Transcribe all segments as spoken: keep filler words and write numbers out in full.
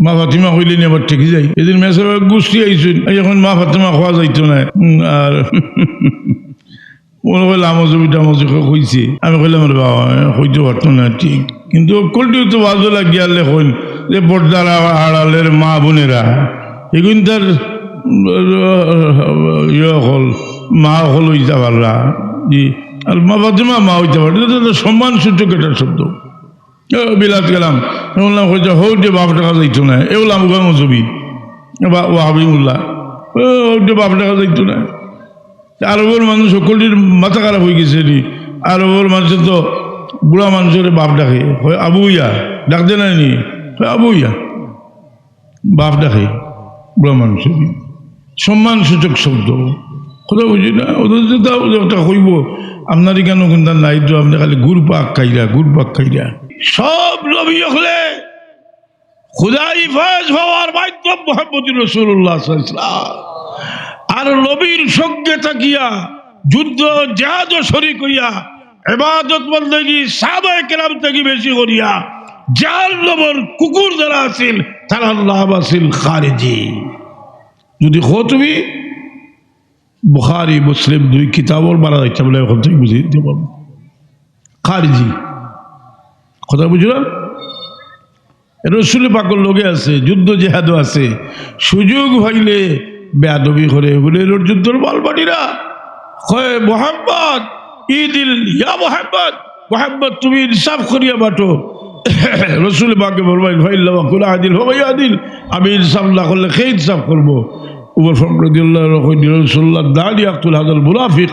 মা ফাতিমা কইলে নি আবার ঠেকি যাই। এদিন মেসাব গুষ্টি আইছইন, এই এখন মা ফাতিমা কওয়া যাইতো না। উম, আর মনে কইলে আমজবি টামজবি কইছে। আমি কইলাম, "রে বাবা, আমি কইতে পারতো না ঠিক।" কিন্তু অকলটিও তো বাজু লাগিয়া লেখইন যে পর্দার আ-, আড়ালের মা বোনেরা, এগুন তার, উম, ইয়ে অকল, মা অকল অইতা পাররা। জি, আর মা ফাতিমা মা অইতা পারে, এটা তো সম্মানসূচক একটা শব্দ। ও, বিলাত গেলাম, শুনলাম কইছে, "হউ যে বাপ ডাকা যাইতো না।" এও লামুগা মজুবি, বা-, ওয়াহাবি মোল্লা। "ও, হউ যে বাপ ডাকা যাইতো না।" আরবর মানুষ সকলটির মাথা খারাপ অই গেছে রে। আরবর মানুষ তো বুড়া মানুষরে বাপ ডাকে, কয়, "আবু ইয়া।" ডাক দে নাই নি? কয়, "আবু ইয়া।" বাপ ডাকে বুড়া মানুষরে, সম্মানসূচক শব্দ। কথা বুঝি না, ওদের যেটা, ওদের একটা কইব, আপনার এখানে ওখানটা নাই তো, আপনি খালি গুড় পাক খাইরা, গুড় পাক খাইরা। সব নবী অকলে খুদাই ফয়েজ পাওয়ার মাধ্যম মুহাম্মদুর রাসূলুল্লাহ সাল্লাল্লাহু আলাইহি ওয়াসাল্লাম। আর নবীর সঙ্গে থাকিয়া যুদ্ধ জেহাদও শরিক অইয়া, ইবাদত বন্দেগি সাহাবায়ে কেরাম থাকি বেশি করিয়া, জাহান্নামর কুকুর যারা আছিল, তারার নাম আছিল খারিজি। যদি কও তুমি, বুখারী, মুসলিম দুই কিতাবর মারা যাইতে বলে এখন থেকে বুঝিয়ে দিতে পারবো। খারিজি। কথা বুঝলাম? রসুল পাকর লগে আছে, যুদ্ধ জেহাদও আছে, সুযোগ পাইলে বেয়াদবি করে, বলে, "এর যুদ্ধর মালপাটিরা।" কয়, "মোহাম্মদ, ইদিল, ইয়া মোহাম্মদ, মোহাম্মদ, তুমি ইনসাফ করিয়া বাটো।" রসুল পাকে ফরমাইল, "ফাইল্লাম আকুল আদিল, ফামান ইয়াদিল।" আমি ইনসাফ না করলে কে ইনসাফ করবো? উমর ফারুক রাদিয়াল্লাহু আনহু কইন, "রাসূলুল্লাহ, দানি আকতুল হাদাল মুনাফিক।"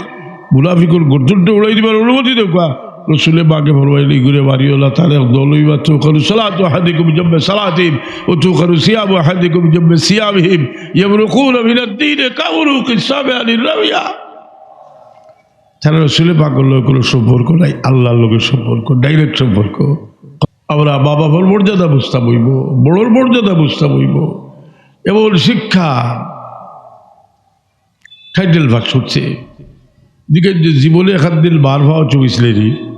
মুনাফিকর গর্দনটা উড়াই দিবার অনুমতি দেউক্কা। রসুলে পাকে ফরমাইলা, "ইগুরে মারিও না, তার এক দল অইবা, তুকালু সালাতু আহাদিকুম বিজামবি সালাতিহিম, ওয়া তুকালু সিয়ামু আহাদিকুম বিজামবি সিয়ামিহিম, ইয়ামরুকুনা মিনাদ দীনি কাবুরুকিস সামি আনির রামিয়া।" তারা রসুলে পাকর লগে কোনো সম্পর্ক নাই, আল্লাহর লগে সম্পর্ক, direct সম্পর্ক। আমরা বাবা-মার মর্যাদা বুঝতাম অইবো, বড়র মর্যাদা বুঝতাম অইবো। এমন শিক্ষা, title পাস করছে। দিকে যে জীবনে এখান দিন বার পাও চুবিছলে রে,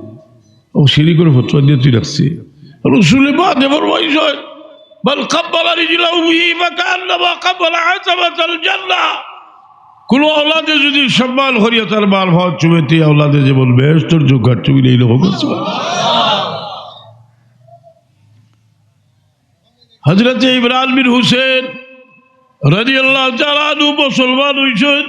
ও সিঁড়ি করে ফতুয়া দিয়ে তুই রাখছে। রসুলে পাকে ফরমাইছইন, "মান কাব্বালা রিজলাহু বিহি ফাকান্নামা কাব্বালা আতাবাতাল জান্নাহ।" কোনো আওলাদে যদি সম্মান করিয়া তার মার পাও চুমে, তে আওলাদে যেমন বেহেশতর চৌকাঠ চুমিলে এই লোক। হযরতে ইমরান বিন হুসেন রাদিয়াল্লাহু তাআলা আনহু মুসলমান অইছইন,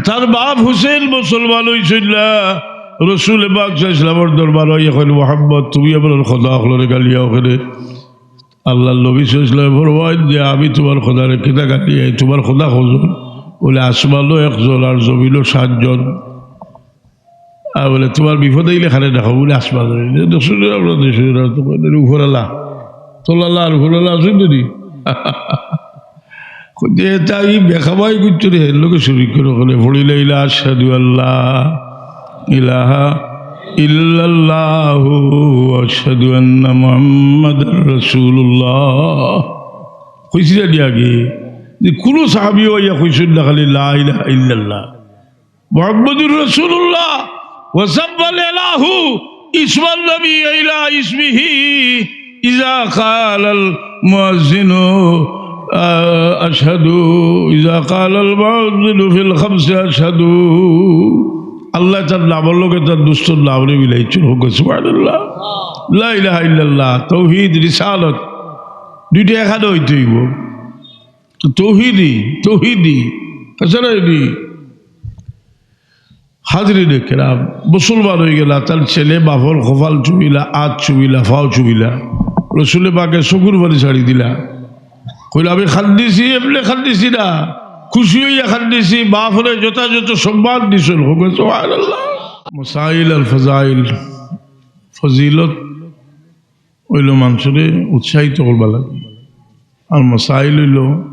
তার বাপ হুসেন মুসলমান অইছইন না। রসুল পাক সাল্লাল্লাহু আলাইহি ওয়াসাল্লামর দরবারো আইয়া কইন, "মোহাম্মদ, তুমি আমরার খোদা অকলরে গালিয়াও কেনে?" আল্লাহর নবী সাল্লাল্লাহু আলাইহি ওয়াসাল্লাম ফরমাইন যে, "আমি তুমার খোদারে কিতা গালিয়াই? তুমার খোদা কয়জন?" বলে, "আসমানো একজন আর জমিনো সাতজন।" আর বলে, "তুমার বিপদ আইলে কারে ডাকো?" বলে, "আসমানো।" বলে, "দেখছো নি আমরা দেশে এরা তো কয়, উপরআলা, তলাআলা আর উপরআলা আছইন তো নি?" কইতে, "এটা এই বেখাবাই করছো রে, এর লগে শরিক করে।" ওখানে পড়িলে ইলা আশহাদু আল্লা ইলাহা ইল্লাল্লাহু ওয়া আশহাদু আন্না মুহাম্মাদার রাসূলুল্লাহ। কইছি জানি আগে যে কোনো সাহাবী আইয়া কইছইন না খালি লা ইলাহা ইল্লাল্লাহ। মুহাম্মাদুর রাসূলুল্লাহ, ওয়া সাম্মাল ইলাহু ইসমান নবী ইলা ইসমিহি, ইযা ক্বালাল মুয়াজ্জিনু, আ, আশহাদু, ইযা ক্বালাল মুয়াজ্জিনু ফিল খামসি আশহাদু। আল্লায় তার নামর লগে তার দুস্তর নামরে মিলাইছইন। হোক সুবহানাল্লাহ। লা ইলাহা ইল্লাল্লাহ, তাওহীদ, রিসালত, দুইটা একখান অইতে অইবো। তো তৌহিদি, তৌহিদি, তাছাড়া এটি হাজিরিনে কেরাম, মুসলমান অইগেলা, তার ছেলে বাপর কপাল চুমিলা, আত চুমিলা, পাও চুমিলা, রসুলে পাকে চকুর পানি ছাড়ি দিলা। কইলা, "আমি কান্দিছি, এমনে কান্দিছি না, খুশি অইয়া কান্দিছি।" বাপরে যথাযথ সম্মান দিছইন। হোক সুবহানাল্লাহ। মাসাইল আর ফাজাইল, ফজিলত অইলো মানষরে উৎসাহিত করবার লাগি। আর মাসাইল অইলো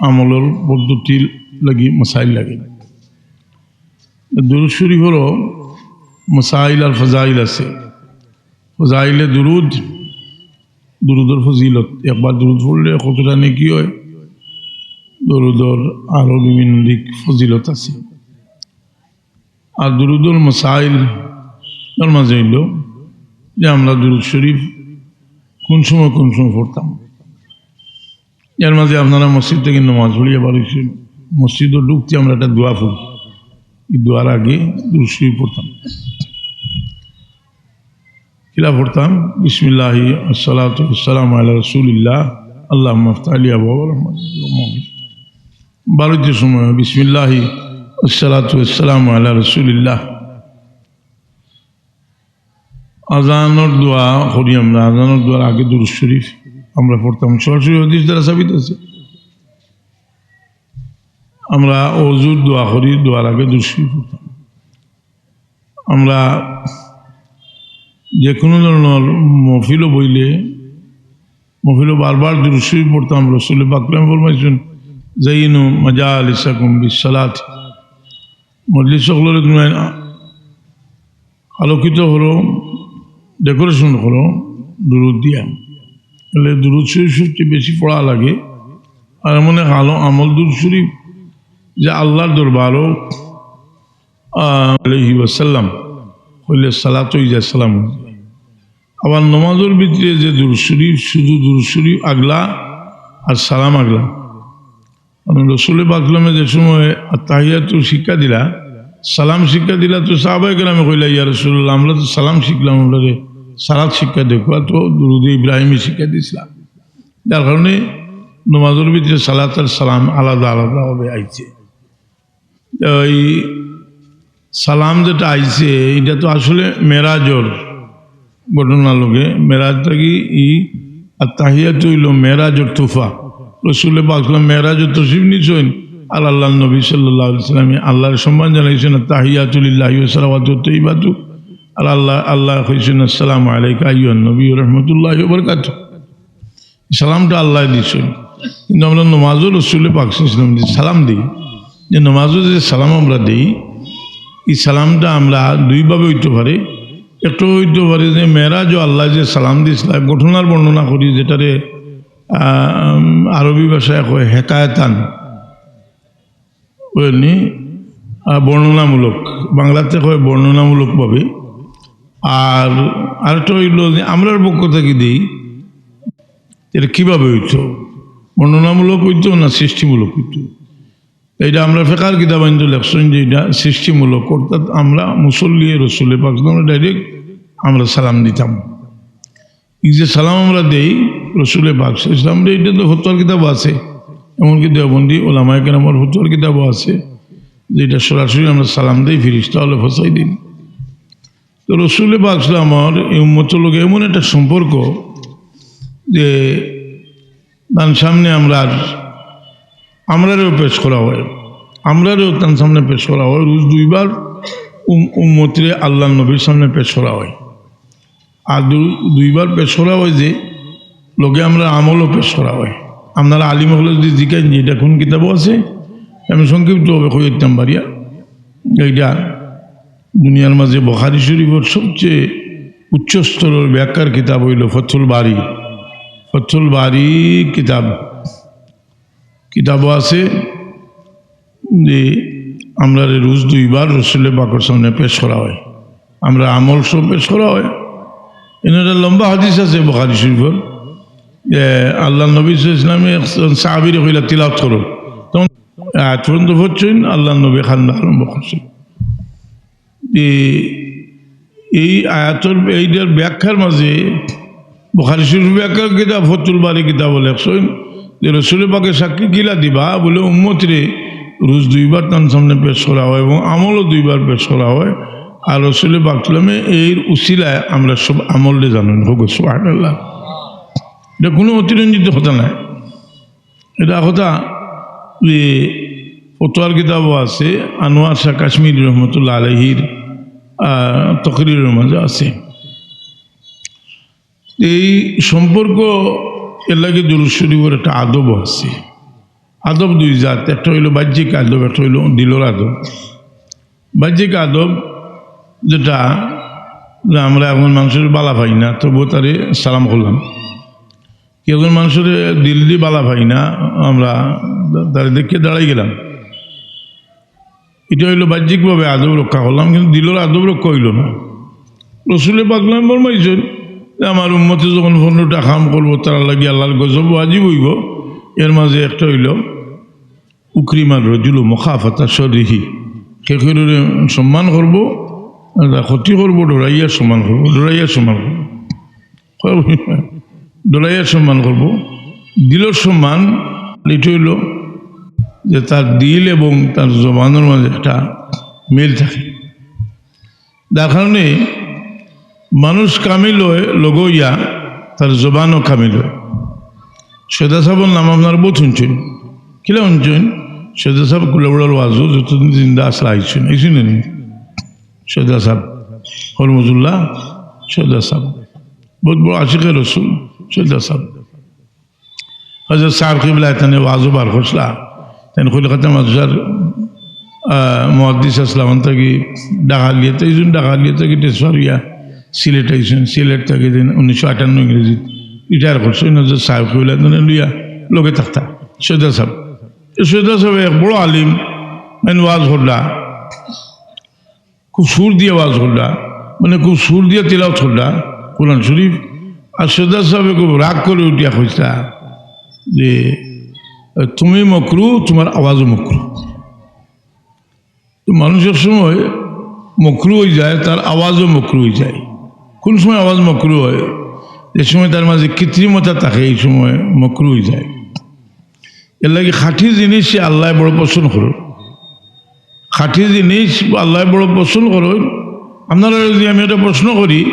আমলর পদ্ধতির লাগি মাসাইল লাগে। দুরুদ শরিফরও মাসাইল আর ফাজাইল আছে। ফাজাইলে দুরুদ, দুরুদর ফজিলত, একবার দুরুদ পড়লে কতটা নেকি অয়, দুরুদর আরো বিভিন্ন দিক ফজিলত আছে। আর দুরুদর মাসাইল এর মাঝে অইলো যে আমরা দুরুদ শরিফ কোন সময় কোন সময় পড়তাম। এর মাঝে আপনারা মসজিদ থাকি নামাজ পড়িয়া বার অইছইন, মসজিদো ঢুকতে আমরা একটা দোয়া পড়ি। এই দোয়ার আগে দুরূদ শরীফ পড়তাম। কিলা পড়তাম? বিসমিল্লাহি আসসালাতু আসসালামু আলা রাসূলিল্লাহ, আল্লাহুম্মা ইফতাহ লি আবওয়াবা রাহমাতিকা ওয়া মাগফিরাতিক। বার অইতে সময় বিসমিল্লাহি আসসালাতু আসসালামু আলা রাসূলিল্লাহ। আজানর দোয়া করি আমরা, আজানর দোয়ার আগে দুরূদ শরীফ আমরা পড়তাম, সরাসরি হাদিস দ্বারা সাবিত আছে। আমরা অজুর দোয়া করি, দোয়ার আগে দুরূদ শরীফ পড়তাম। আমরা যে কোনো ধরনের মহফিলো বইলে, মহফিলো বারবার দুরূদ শরীফ পড়তাম। রসুল পাক ফরমাইছেন, "জাইনু মাজালিসাকুম বিসসালাত।" মজলিস অকলরে তুমি আলোকিত করো, decoration করো দুরূদ দিয়া। তাহলে দুরূদ শরীফ সবচেয়ে বেশি পড়া লাগে। আর এমন এক আলো আমল দুরূদ শরীফ যে আল্লাহর দরবারও, আহ, আলাইহি ওয়াসাল্লাম কইলে সালাত অই যায়, সালাম অই যায়। আবার নমাজর ভিতরে যে দুরূদ শরীফ, শুধু দুরূদ শরীফ আগলা আর সালাম আগলা। কারণ রসুল পাক সাল্লামে যে সময় আত্তাহিয়াতু শিক্ষা দিলা, সালাম শিক্ষা দিলা, তো সাহাবায়ে কেরামে কইলা, "ইয়া রাসূলুল্লাহ, আমরা তো সালাম শিখলাম, আমরারে সালাত শিক্ষা দেও।" আর তো দুরূদে ইব্রাহিমী শিক্ষা দিছিলা। যার কারণে নমাজর ভিতরে সালাত আর সালাম আলাদা আলাদা ভাবে আইছে। তো এই সালাম যেটা আইছে, এটা তো আসলে মেরাজর ঘটনা লগে। মেরাজ থাকি ই আত্তাহিয়াতু অইল মেরাজর তোহফা। রসুল পাক সাল্লাম মেরাজর তশরিফ নিছইন, আর আল্লাহর নবী সাল্লাল্লাহু আলাইহি ওয়াসাল্লামে আল্লাহর সম্মান জানাইছেন, "আত্তাহিয়াতু লিল্লাহি ওয়া সালাওয়াতু ওয়া তাইয়্যিবাতু।" আর আল্লাহ, আল্লাহ কইছেন, "আসসালামু আলাইকা আইয়ুহান নবী ওয়া রাহমাতুল্লাহি ওয়া বারাকাতুহু।" সালামটা আল্লাহ দিছইন, কিন্তু আমরা নমাজও রসুল পাক সাল্লাল্লাহু আলাইহি ওয়াসাল্লাম সালাম দেই, যে নমাজও যে সালাম আমরা দেই, এই সালামটা আমরা দুইভাবে অইতে পারে। একটা অইতে পারে যে মেরাজও আল্লাহ যে সালাম দিছিলা, ঘটনার বর্ণনা করি, যেটারে, আহ, আরবি ভাষায় কয় হেকায়াতান, বুঝলেন নি? আহ, বর্ণনামূলক, বাংলাতে কয় বর্ণনামূলকভাবে। আর আরেকটা অইল যে আমরার পক্ষ থাকি দেই, এটা কিভাবে অইতো? বর্ণনামূলক অইতো না সৃষ্টিমূলক অইতো? এটা আমরা ফেকার কিতাব আইন তো লেখছইন যে এটা সৃষ্টিমূলক, অর্থাৎ আমরা মুসল্লি রসুল পাক সাল্লাল্লাহু আলাইহি ওয়াসাল্লাম direct আমরা সালাম দিতাম। এই যে সালাম আমরা দেই রসুল পাক সাল্লাল্লাহু আলাইহি ওয়াসাল্লাম, এটা তো ফতোয়ার কিতাবও আছে, এমনকি দেওবন্দি ওলামায়ে কেরামর ফতোয়ার কিতাবও আছে যে এটা সরাসরি আমরা সালাম দেই, ফিরিস্তা অকলে পৌঁছাই দেইন। তো রসুল পাক সাল্লাল্লাহু আলাইহি ওয়াসাল্লামর এই উম্মতর লগে এমন একটা সম্পর্ক যে তান সামনে আমরার, আমরারেও পেশ করা হয়, আমরারেও তান সামনে পেশ করা হয়। রোজ দুইবার উম-, উম্মতরে আল্লাহর নবীর সামনে পেশ করা হয়। আর দু-, দুইবার পেশ করা হয় যে লগে আমরার আমলও পেশ করা হয়। আপনারা আলিম অকলে যদি জিকাইন যে এটা কোন কিতাবো আছে, আমি সংক্ষিপ্তভাবে কই দিতাম পারিয়া। এইটা দুনিয়ার মাঝে বুখারী শরীফর সবচেয়ে উচ্চ স্তরর ব্যাখ্যার কিতাব অইল ফতহুল বারী। ফতহুল বারী কিতাব, কিতাবও আছে যে আমরারে রোজ দুইবার রসুল পাকর সামনে পেশ করা হয়, আমরার আমল সব পেশ করা হয়। এনে একটা লম্বা হাদিস আছে বুখারী শরীফর, যে আল্লাহর নবী সাল্লাল্লাহু আলাইহি ওয়াসাল্লামে একজন সাহাবীরে কইলা, "তিলাওয়াত করো।" তখন আয়াত পর্যন্ত পড়ছইন, আল্লাহর নবী কান্দা আরম্ভ করছইন। যে এই আয়াতর, এইটার ব্যাখ্যার মাঝে বুখারী শরীফ ব্যাখ্যা কিতাব ফতহুল বারী কিতাবো লেখছইন যে রসুল পাকে সাক্ষী কিলা দিবা, বলে উম্মতরে রোজ দুইবার তান সামনে পেশ করা হয় এবং আমলও দুইবার পেশ করা হয়। আর রসুল পাক সাল্লামে এর উসিলায় আমরা সব আমলরে জানইন। হোক সুবহানাল্লাহ। এটা কোনো অতিরঞ্জিত কথা নাই। এটা কথা যে ফতোয়ার কিতাবও আছে, আনোয়ার শাহ কাশ্মীরি রহমতুল্লাহ আলাইহির, আহ, তকরিরের মাঝে আছে। এই সম্পর্ক, এর লাগি দুরূদ শরীফর একটা আদবও আছে। আদব দুই জাত, একটা অইল বাহ্যিক আদব, একটা অইল দিলর আদব। বাহ্যিক আদব যেটা, যে আমরা এখন মানুষরে বালা পাই না, তবুও তারে সালাম করলাম। কেউ একজন মানুষরে দিল দি বালা পাই না, আমরা তারে দেখিয়া দাঁড়াই গেলাম। এটা অইল বাহ্যিকভাবে আদব রক্ষা করলাম, কিন্তু দিলর আদব রক্ষা অইল না। রসুল পাক সাল্লাল্লাহু আলাইহি ওয়াসাল্লাম ফরমাইছইন যে আমার উম্মতে যখন পনেরোটা কাম করবো, তারার লাগি আল্লাহর গজব ওয়াজিব অইবো। এর মাঝে একটা অইলো, "উকরিমার রজুলু মুখাফাতা শরিহি।" হে কেউরে সম্মান করবো, আর ক্ষতি করবো, ডরাইয়া সম্মান করবো, ডরাইয়া সম্মান করবো। ডরাইয়া সম্মান করবো। দিলর সম্মান, এটা অইলো যে তার দিল এবং তার জবানর মাঝে একটা মিল থাকে। যার কারণে মানুষ কামিল অয় লগে অইয়া, তার জবানও কামিল অয়। সৈয়দা সাহেবর নাম আপনারা বহুত হুনছইন। কিলা হুনছইন? সৈয়দা সাহেব কুলাউড়ার ওয়াজো যতদিন জিন্দা আসলা আইছইন, আইছইন না নি? সৈয়দা সাহেব, হরমতুল্লাহ সৈয়দা সাহেব, বহুত বড় আশিকে রসুল সৈয়দা সাহেব। হযরত সাহেব কিবলা তানে ওয়াজও বার করছলা। তাইন কলকাতা মাদ্রাসার, আহ, মুহাদ্দিস আসলা, অন থাকি ঢাকা আলিয়া, তাইন ঢাকা আলিয়া থাকি transfer অইয়া সিলেট আইছইন। সিলেট থাকি তাইন উনিশশো আটান্ন ইংরেজি retire করছইন। হযরত সাহেব কিবলা তানে লইয়া লগে থাকতা। সৈয়দা সাহেব, এই সৈয়দা সাহেব এক বড় আলিম, তাইন ওয়াজ করলা। খুব সুর দিয়া ওয়াজ করলা, মানে খুব সুর দিয়া তিলাওয়াত করলা কোরআন শরীফ। আর সৈয়দা সাহেব খুব রাগ করি উঠিয়া কইছলা যে, "তুমি মকরু, তুমার আওয়াজও মকরু।" তো মানুষ এক সময় মকরু অইযায়, তার আওয়াজও মকরু অইযায়। কোন সময় আওয়াজ মকরু অয়? যে সময় তার মাঝে কৃত্রিমতা থাকে, এই সময় মকরু অইযায়। এর লাগি খাঁটি জিনিস আল্লায় বড় পছন্দ করইন। খাঁটি জিনিস আল্লায় বড় পছন্দ করইন। আপনারারে যদি আমি একটা প্রশ্ন করি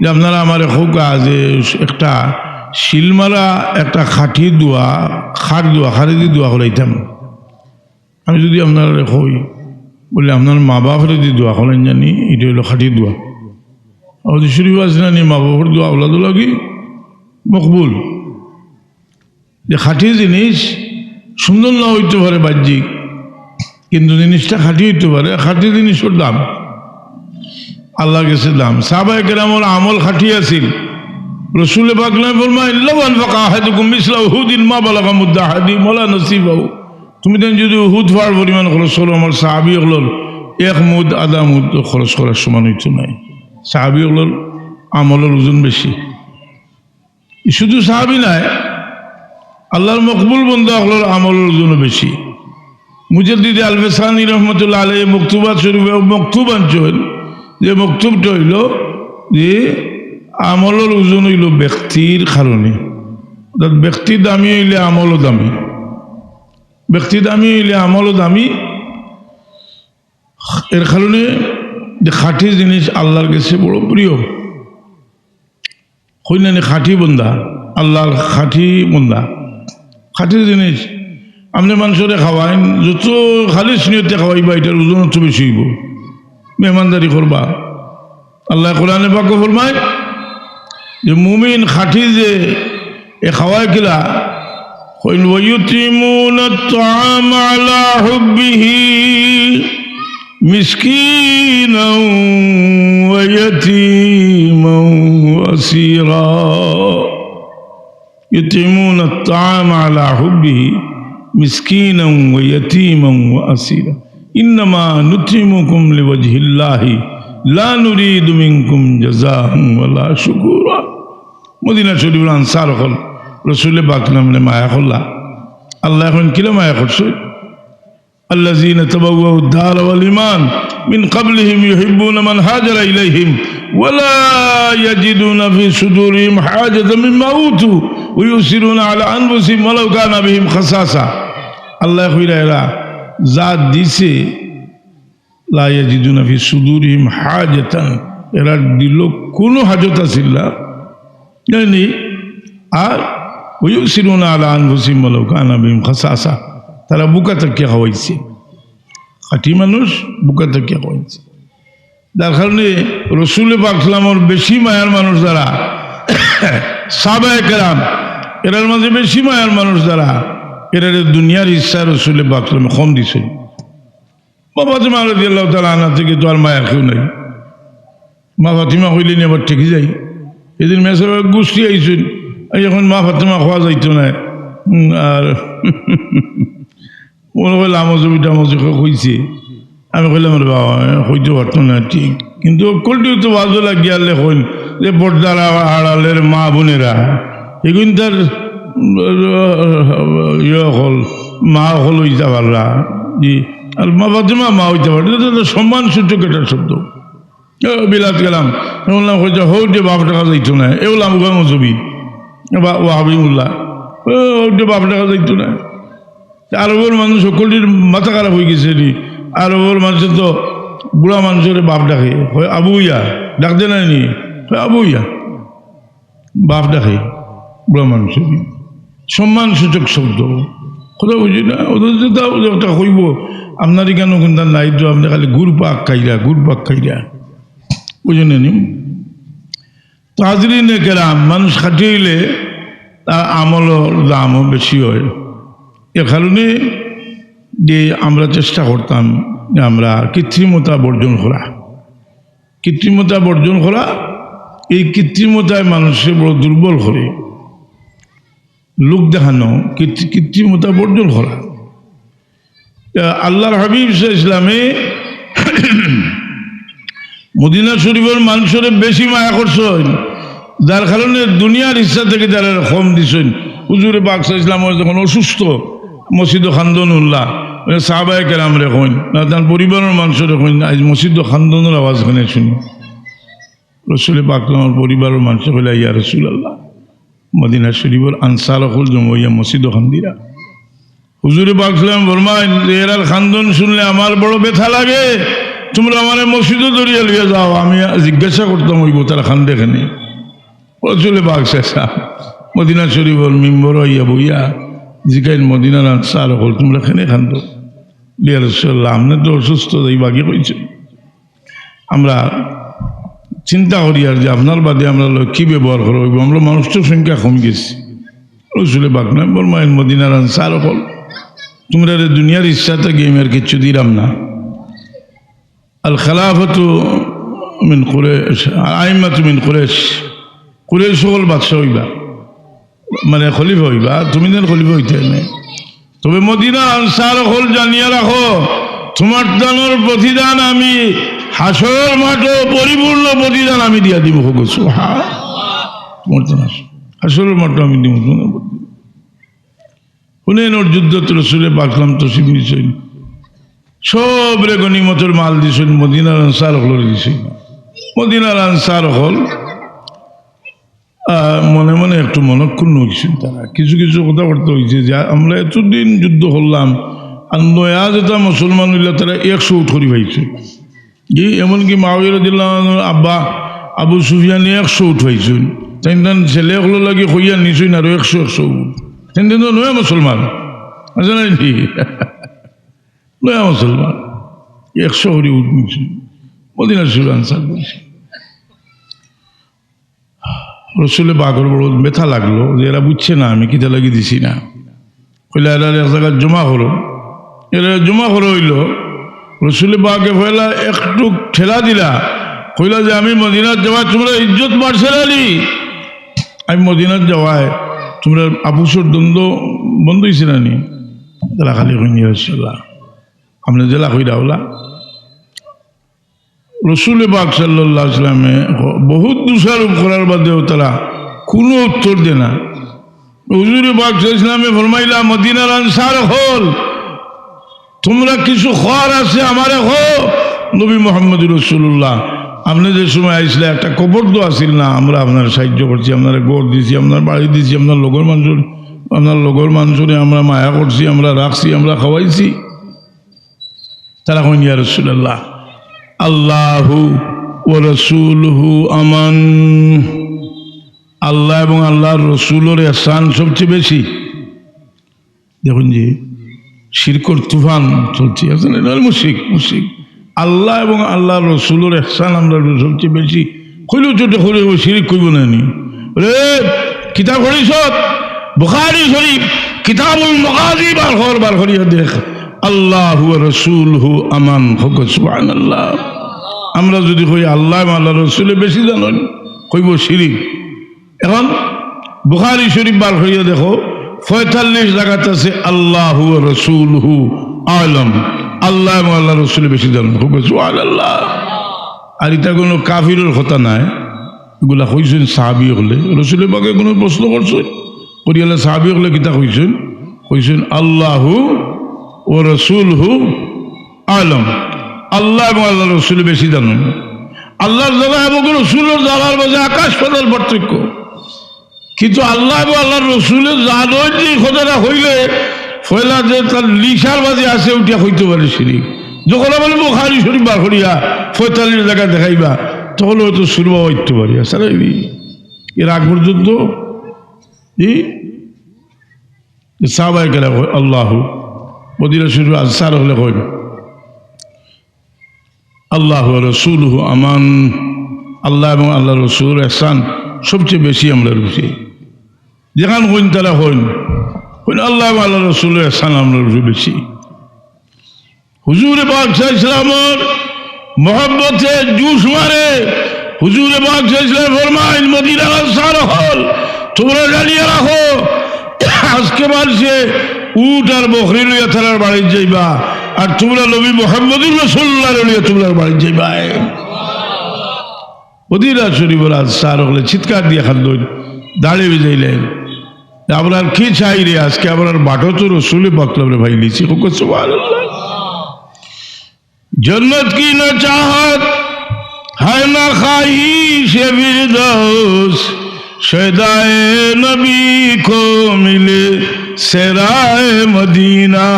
যে আপনারা আমারে কউক্কা যে একটা শিলমারা একটা খাঁটি দোয়া, কার দোয়া, কারেদি দোয়া করাইতাম। আমি যদি আপনারারে কই, বলি, "আপনার মা বাপরেদি দোয়া করাইন জানি, এটা অইলো খাঁটি দোয়া।" হাদিস শরীফ আছে না নি, মা বাপর দোয়া আওলাদর লাগি মকবুল। যে খাঁটি জিনিস সুন্দর না অইতো পারে বাহ্যিক, কিন্তু জিনিসটা খাঁটি অইতো পারে। খাঁটি জিনিসর দাম আল্লার গেছে দাম। সাহাবায়ে কেরামর আমল খাঁটি আছিল। রসুলে পাক ফরমাইন, "লাউ আনফাকা আহাদুকুম মিসলা উহুদিন মা বালাগা মুদ্দা আহাদিহিম ওয়ালা নাসিফাহু।" তুমি তাইন যদি উহুদ পাহাড় পরিমাণ খরচ করো, আমার সাহাবী অকলর এক মুদ আধা মুদ খরচ করার সমান অইতো নায়। সাহাবী অকলর আমলর ওজন বেশি। শুধু সাহাবী নায়, আল্লার মকবুল বন্দা অকলর আমলর ওজনও বেশি। মুজাদ্দিদে আলফে সানি রহমতুল্লাহ আলাইহি মকতুবাত শরীফে মকতুব আনছইন, যে মকতুবটা অইলো যে আমলর ওজন অইলো ব্যক্তির কারণে। অর্থাৎ ব্যক্তি দামি অইলে আমলও দামি, ব্যক্তি দামি অইলে আমলও দামি। এর কারণে যে খাঁটি জিনিস আল্লার গেছে বড় প্রিয়। কইন না নি খাঁটি বন্দা, আল্লার খাঁটি বন্দা, খাঁটি জিনিস। আপনে মানষরে খাওয়াইন, যত খালিস নিয়তে খাওয়াইবা, এটার ওজন অত বেশি অইবো। মেহমানদারি করবা। আল্লায় কোরআনে পাকো ফরমাইন যে মুমিন খাঁটি যে এ খাওয়ায় কিলা, কইন, "ওয়ায়ুতিমুনাত তাআমা আলা হুব্বিহি মিসকিনাও ওয়া ইয়াতিমাও ওয়া আসীরা।" ইউতিমুনাত তাআমা আলা হুব্বিহি মিসকিনাও ওয়া ইয়াতিমাও ওয়া আসীরা। ইন্নামা নুতইমুকুম লিওয়াজহিল্লাহি লা নুরিদু মিনকুম জাযাআন ওয়া লা শুকুরা। মদিনা শরীফর আনসার অকল, রসুলে পাক নামে মায়া করলা। আল্লায় কইন কিলা মায়া করছইন? الذين تبوأوا الدار والإيمان من قبلهم يحبون من هاجر إليهم ولا يجدون في صدورهم حاجة مما أوتوا ويؤثرون على أنفسهم ولو كان بهم خصاصة। আল্লায় কইরা এরা যা দিছে, لا يجدون في صدورهم حاجة, এরার দিলো কুনু হাজত আছিল না, জানি, আর ويؤثرون على أنفسهم ولو كان بهم خصاصة, তারা ভুকা থাকিয়া খাওয়াইছে। খাঁটি মানুষ ভুকা থাকিয়া খাওয়াইছে। যার কারণে রসুলে পাক সাল্লামর বেশি মায়ার মানুষ যারা, সাহাবায়ে কেরাম, এরার মাঝে বেশি মায়ার মানুষ যারা, এরারে দুনিয়ার ইচ্ছা রসুলে পাক সাল্লামে কম দিছে। মা ফাতেমা রাদিয়াল্লাহু তাআলা আনহা থাকি তো আর মায়ার কেউ নাই। মা ফাতেমা কইলে নি আবার ঠেকি যায়। এদিন মেসাব গুষ্টি আইছইন, এই এখন মা ফাতেমা কওয়া যাইতো নায়। উম, আর মনে কইলে আমজবি টামজবি কইছে। আমি কইলাম, "রে বাবা, আমি কইতে পারতো না ঠিক।" কিন্তু অকলটিও তো বাজু লাগিয়া আলে কইন যে পর্দার আড়ালের মা বোনেরা, এগুন তার ইয়ে অকল, মা অকল অইতা পাররা, জি, আর মা ফাতেমা মা অইতা পাররা, ইটা তো সম্মানসূচক একটা শব্দ। এ, বিলাত গেলাম, শুনলাম কইছে, "হউ যে বাপ ডাকা যাইতো না, এগুলা আমুকা মজুবি, বা ওয়াহাবি মোল্লা, ও, হউ যে বাপ ডাকা যাইতো না।" আরবর মানুষ হকলটির মাথা খারাপ অইগেছে রে। আরবর মানুষে তো বুড়া মানুষরে বাপ ডাকে, কয়, "আবু ইয়া, ডাক দে নাই নি?" কয়, "আবু ইয়া।" বাপ ডাকে বুড়া মানুষরে, সম্মানসূচক শব্দ। কথা বুঝি না, ওদের যেটা, ওদের একটা কইব, "আপনার এখানে কোনটা নাই তো, আপনি খালি গুড় পাক খাইরা, গুড় পাক খাইরা।" বুঝলেন নি? তো হাজিরিনে কেরাম, মানুষ খাটি অইলে তার আমলর দামও বেশি হয়। এর কারণে যে আমরা চেষ্টা করতাম যে আমরা কৃত্রিমতা বর্জন করা, কৃত্রিমতা বর্জন করা, এই কৃত্রিমতায় মানুষকে বড় দুর্বল করে। লোক দেখানো, কৃত্রি-, কৃত্রিমতা বর্জন করা। আল্লাহর হাবিব সাল্লাল্লাহু আলাইহি ওয়াসাল্লামে মদিনা শরীফর মানুষরে বেশি মায়া করছইন, যার কারণে দুনিয়ার ইচ্ছা থাকি তারারে কম দিছইন। হুজুরে পাক সাল্লাল্লাহু আলাইহি ওয়াসাল্লাম যখন অসুস্থ, মসজিদো কান্দন হুনলা, মানে সাহাবায়ে কেরামরে কইন, না তান পরিবারর মানুষরে কইন, "আইজ মসজিদো কান্দনর আওয়াজ কেনে শুনি।" রসুলে পাক আমার পরিবারর মানুষে কইলা, "ইয়া রাসূলুল্লাহ, মদিনা শরীফর আনসার অকল জমা অইয়া মসজিদো কান্দিরা।" হুজুরে পাক সাল্লাল্লাহু আলাইহি ওয়াসাল্লাম ফরমাইন যে, "এরার কান্দন শুনলে আমার বড় ব্যথা লাগে, তোমরা আমারে মসজিদো ধরিয়া লইয়া যাও, আমি জিজ্ঞাসা করতাম অইব তারা কান্দে কেনে।" রসুলে পাক সাল্লাল্লাহু আলাইহি ওয়াসাল্লাম মদিনা শরীফর মিম্বরো আইয়া বইয়া জিকাইন, "মদিনার আনসার অকল, তোমরা কেনে কান্দো?" "ইয়া রাসূলুল্লাহ, আপনে তো অসুস্থ, তাই বাকি কইছে।" আমরা চিন্তা করি আর যে আপনার বাদে আমরা লগে কি ব্যবহার করা অইব, আমরা মানুষ তো সংখ্যা কমি গেছে। রসুলে পাক নাই ফরমাইন, "মদিনার আনসার অকল, তোমরারে দুনিয়ার ইচ্ছা থাকি আমি আর কিচ্ছু দিলাম না।" আল খালাফাতু মিন কুরাইশ, আইম্মাতু মিন কুরাইশ, কুরাইশ অকল বাদশা অইবা। মানে খলিফা অইবা, তুমি যেন খলিফা অইতে নাই। তবে মদিনা আনসার অকল জানিয়া রাখো, তোমার দানর প্রতিদান আমি হাশরর মাঠো পরিপূর্ণ প্রতিদান আমি দিয়া দিব। হোক সুবহান। তোমার দান হাশরর মাঠো আমি দিব, তোমার প্রতিদান। হুনাইনর যুদ্ধত রসুলে পাক সাল্লাল্লাহু আলাইহি ওয়াসাল্লাম তশরিফ নিছইন, সবরে গনিমতর মাল দিছইন, মদিনার আনসার অকলরে দিছইন। মদিনার আনসার অকল আহ, মনে মনে একটু মনক্ষুণ্ণ অইছইন তারা। কিছু কিছু কথাবার্তা অইছে যে, "আমরা এতদিন যুদ্ধ করলাম, আর নয়া যেটা মুসলমান অইলা, তারা একশো উট করি পাইছে।" জি, এমনকি মুআবিয়া রাদিয়াল্লাহু আনহুর আব্বা আবু সুফিয়ানে একশো উট পাইছইন। তাইন তান ছেলে অকলর লাগি কইয়া নিছইন আরো একশো, একশো উট। তাইন তো নয়া মুসলমান। আছে না নি? নয়া মুসলমান। একশো করি উট নিছইন। মদিনা শরীফর আনসার বলছে। রসুলে পাকর বড় ব্যথা লাগলো যে এরা বুঝছে না আমি কিতা লাগি দিছি না। কইলা, "এরা এক জাগাত জমা করো।" এরা জমা করা অইলো। রসুলে পাকে পয়লা একটু ঠেলা দিলা, কইলা যে, "আমি মদিনাত যাওয়ায় তোমরা ইজ্জত বাড়ছে না নি? আমি মদিনাত যাওয়ায় তোমরার আপসর দ্বন্দ্ব বন্ধ অইছে না নি?" তারা খালি কইন, "ইয়া রাসূলুল্লাহ, আপনে যেলা কইরা অলা।" রসুলে পাক সাল্লাল্লাহু আলাইহি ওয়াসাল্লামে বহুত দোষারোপ করার বাদেও তারা কুনু উত্তর দেয় না। হুজুরে পাক সাল্লাল্লাহু আলাইহি ওয়াসাল্লামে ফরমাইলা, "মদিনার আনসার অকল, তোমরা কিছু কওয়ার আছে আমারে কও।" নবী মুহাম্মদুর রাসূলুল্লাহ, আপনে যে সময় আইছলা একটা কবর তো আছিল না, আমরা আপনারে সাহায্য করছি, আপনারে ঘর দিছি, আপনার বাড়ি দিছি, আপনার লগর মানুষরে, আপনার লগর মানুষরে আমরা মায়া করছি, আমরা রাখছি, আমরা খাওয়াইছি। তারা কইন, "ইয়া রাসূলুল্লাহ, আল্লাহু ওয়া রাসূলুহু আমান।" আল্লাহ এবং আল্লাহর রসুলর এহসান সবচেয়ে বেশি। দেখুন যে শিরকর তুফান চলছে, আছে না? এটা হলো মুশরিক, মুশরিক। আল্লাহ এবং আল্লাহর রসুলর এহসান আমরা সবচেয়ে বেশি। কইলেও ছোট করে ও শিরিক কইব না নি? রে, কিতাব পড়ছস? বুখারী শরীফ, কিতাবুল মাগাজি বার কর, বার করিয়া দেখ। আল্লাহু ওয়া রাসূলুহু আমান, হোক সুবহানাল্লাহ। আমরা যদি কই আল্লাহ এবং আল্লাহর রসুলে বেশি জানইন, কইব শিরিক। এখন বুখারী শরীফ বার করিয়া দেখো, পঁয়তাল্লিশ জাগাত আছে আল্লাহু ওয়া রাসূলুহু আ'লাম, আল্লাহ এবং আল্লাহর রসুলে বেশি জানইন। হোক সুবহানাল্লাহ। আর ইটা কুনু কাফিরর কথা নায়, ইগুলা কইছইন সাহাবী অকলে। রসুলে পাকে কুনু প্রশ্ন করছইন? করিয়ালা সাহাবী অকলে কিতা কইছইন? কইছইন, "আল্লাহু ওয়া রাসূলুহু আ'লাম।" আল্লাহ এবং আল্লাহর রসুল বেশি জানইন। আল্লাহর জানা এবং রসুলর জানার মাঝে আকাশ পাতাল পার্থক্য। কিন্তু আল্লাহ এবং আল্লাহর রসুলে জানইন যে কথাটা কইলে পয়লা যে তার নিশার মাঝে আছে, উঠিয়া কইতে পারে শিরিক। যখন আবার বুখারী শরীফ বার করিয়া পঁয়তাল্লিশ জাগা দেখাইবা, তখন হয়তো সুরমা হইতে পারি। আসলে এর আগ পর্যন্ত এই সাহাবায়ে কেরাম কইন, "আল্লাহু", মদিনা শরীফর আনসার অকলে কইন, "আল্লাহু ওয়া রাসূলুহু আমান", আল্লাহ এবং আল্লাহর রসুলর এহসান সবচেয়ে বেশি আমরার উপরে। যেখান কইন তারা কইন, কইন, "আল্লাহ এবং আল্লাহর রসুলর এহসান আমরার উপরে বেশি।" হুজুরে পাক সাল্লাল্লাহু আলাইহি ওয়াসাল্লামর মহব্বতে জোশ মারে। হুজুরে পাক সাল্লাল্লাহু আলাইহি ওয়াসাল্লাম ফরমাইন, "মদিনার আনসার অকল, তোমরা জানিয়া রাখো, আজকে মানষে উট আর বকরি লইয়া তারার বাড়িত যাইবা, আর তোমরা নবী মুহাম্মদুর রাসূলুল্লাহ লইয়া তোমরার বাড়িত যাইবা।" মদিনা শরীফর আনসার অকলে চিৎকার দিয়া কান্দইন, দাঁড়াইয়া যাইলেন। "আপনার কি চাই রে, আজকে আপনার বাটো তো রসুলে পাক রে ভাই লিছি।" সুবহানাল্লাহ। "জন্নত কি না চাহত, হায় না খাহিশে ফিরদৌস, শয়দায়ে নবী কো মিলে সেরায়ে মদিনা।"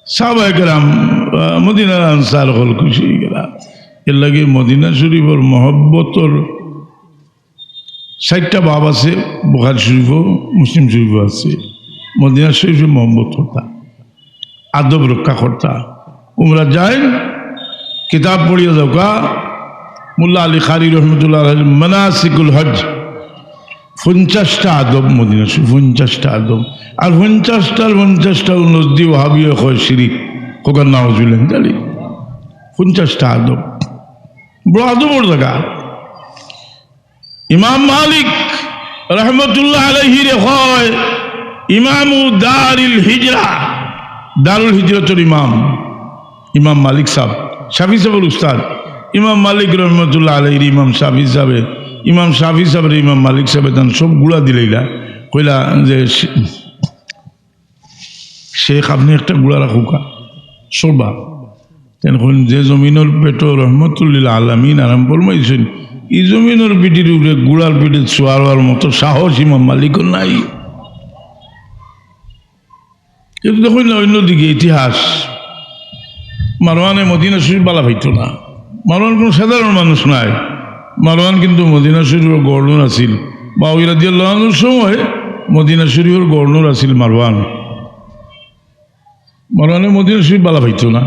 সাহাবায়ে কেরাম, আহ, মদিনার আনসার অকল খুশি অইগেলা। এরলাগি মদিনা শরীফর মহব্বতর চাইরটা বাব আছে, বুখারী শরীফও, মুসলিম শরীফও আছে। মদিনা শরীফর মহব্বত করতা, আদব রক্ষা করতা। উমরা যাইন, কিতাব পড়িয়া যাউক্কা, মোল্লা আলী কারি রহমতুল্লাহ আলাইহির মানাসিকুল হজ, পঞ্চাশটা আদব মদিনা শরীফ, পঞ্চাশটা আদব। আর পঞ্চাশটার পঞ্চাশটা নজদি ওয়াহাবিয়ে কয় শিরিক, কউক্কা নাউজুবিল্লাহ, জানি। পঞ্চাশটা আদব, বড় আদবর জাগা। ইমাম মালিক রহমতুল্লাহ আলাইহিরে কয় ইমামু দারিল হিজরা, দারুল হিজরতর ইমাম, ইমাম মালিক সাব, শাফি সাবর উস্তাদ। ইমাম মালিক রহমতুল্লাহ আলাইহির ইমাম শাফি সাবে, ইমাম শাফি সাবরে ইমাম মালিক সাবে তান সব গুড়া দিলাইলা, কইলা যে, "শে-, শেখ, আপনে একটা গুড়া রাখউক্কা, সরবা।" তাইন কইন, "যে জমিনর পেটো রহমতুল্লিল আলামিন আরাম ফরমাইছইন, ই জমিনর পিঠির উপরে গুড়ার পিঠিত শুয়ার অওয়ার মতো সাহস ইমাম মালিকর নাই।" কিন্তু দেখইন না, অইন্যদিকে ইতিহাস, মারওয়ানে মদিনা শরীফ বালা পাইতো না। মারওয়ান কুনু সাধারণ মানুষ নায়। মারওয়ান কিন্তু মদিনা শরীফর গভর্নর আছিল। মুআবিয়া রাদিয়াল্লাহু আনহুর সময় মদিনা শরীফর গভর্নর আছিল মারওয়ান। মারওয়ানে মদিনা শরীফ বালা পাইতো না।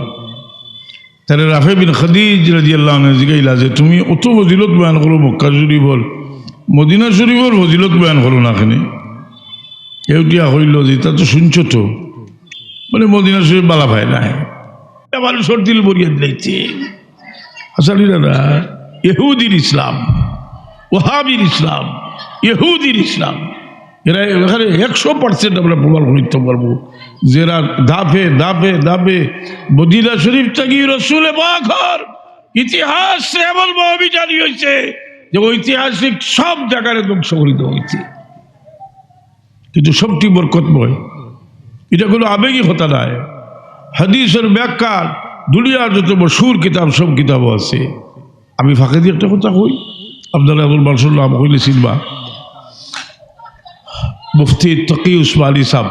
তারে রাফে বিন খাদিজ রাদিয়াল্লাহু আনহু জিগাইলা যে, "তুমি অত ফজিলত বয়ান করো মক্কা শরীফর, মদিনা শরীফর ফজিলত বয়ান করো না কেনে?" এ উঠিয়া কইলো যে, "ইতা তো শুনছো তো, মানে মদিনা শরীফ বালা পায় না।" আবার সর্দিল বরিয়া দিলাইছে। আসলে না, ইহুদির ইসলাম, ওয়াহাবির ইসলাম, ইহুদির ইসলাম, এরা এখানে একশো পার্সেন্ট আমরা প্রমাণ করতে পারবো, যেরা ধাপে ধাপে ধাপে মদিনা শরীফ থাকি রসুলে পাকর ইতিহাস এমন ভাবে জারি হইছে যে ঐতিহাসিক সব জায়গায় ধ্বংস করে দেওয়া হইছে। কিন্তু সবটি বরকতময়, এটা কোনো আবেগী কথা নয়। হাদিসের ব্যাখ্যা দুনিয়ার যত মশহুর কিতাব, সব কিতাবও আছে। আমি ফাঁকেদি একটা কথা কই, আপনারা এখন মানুষর নাম কইলে চিনবা। মুফতি তকি উসমানী সাব,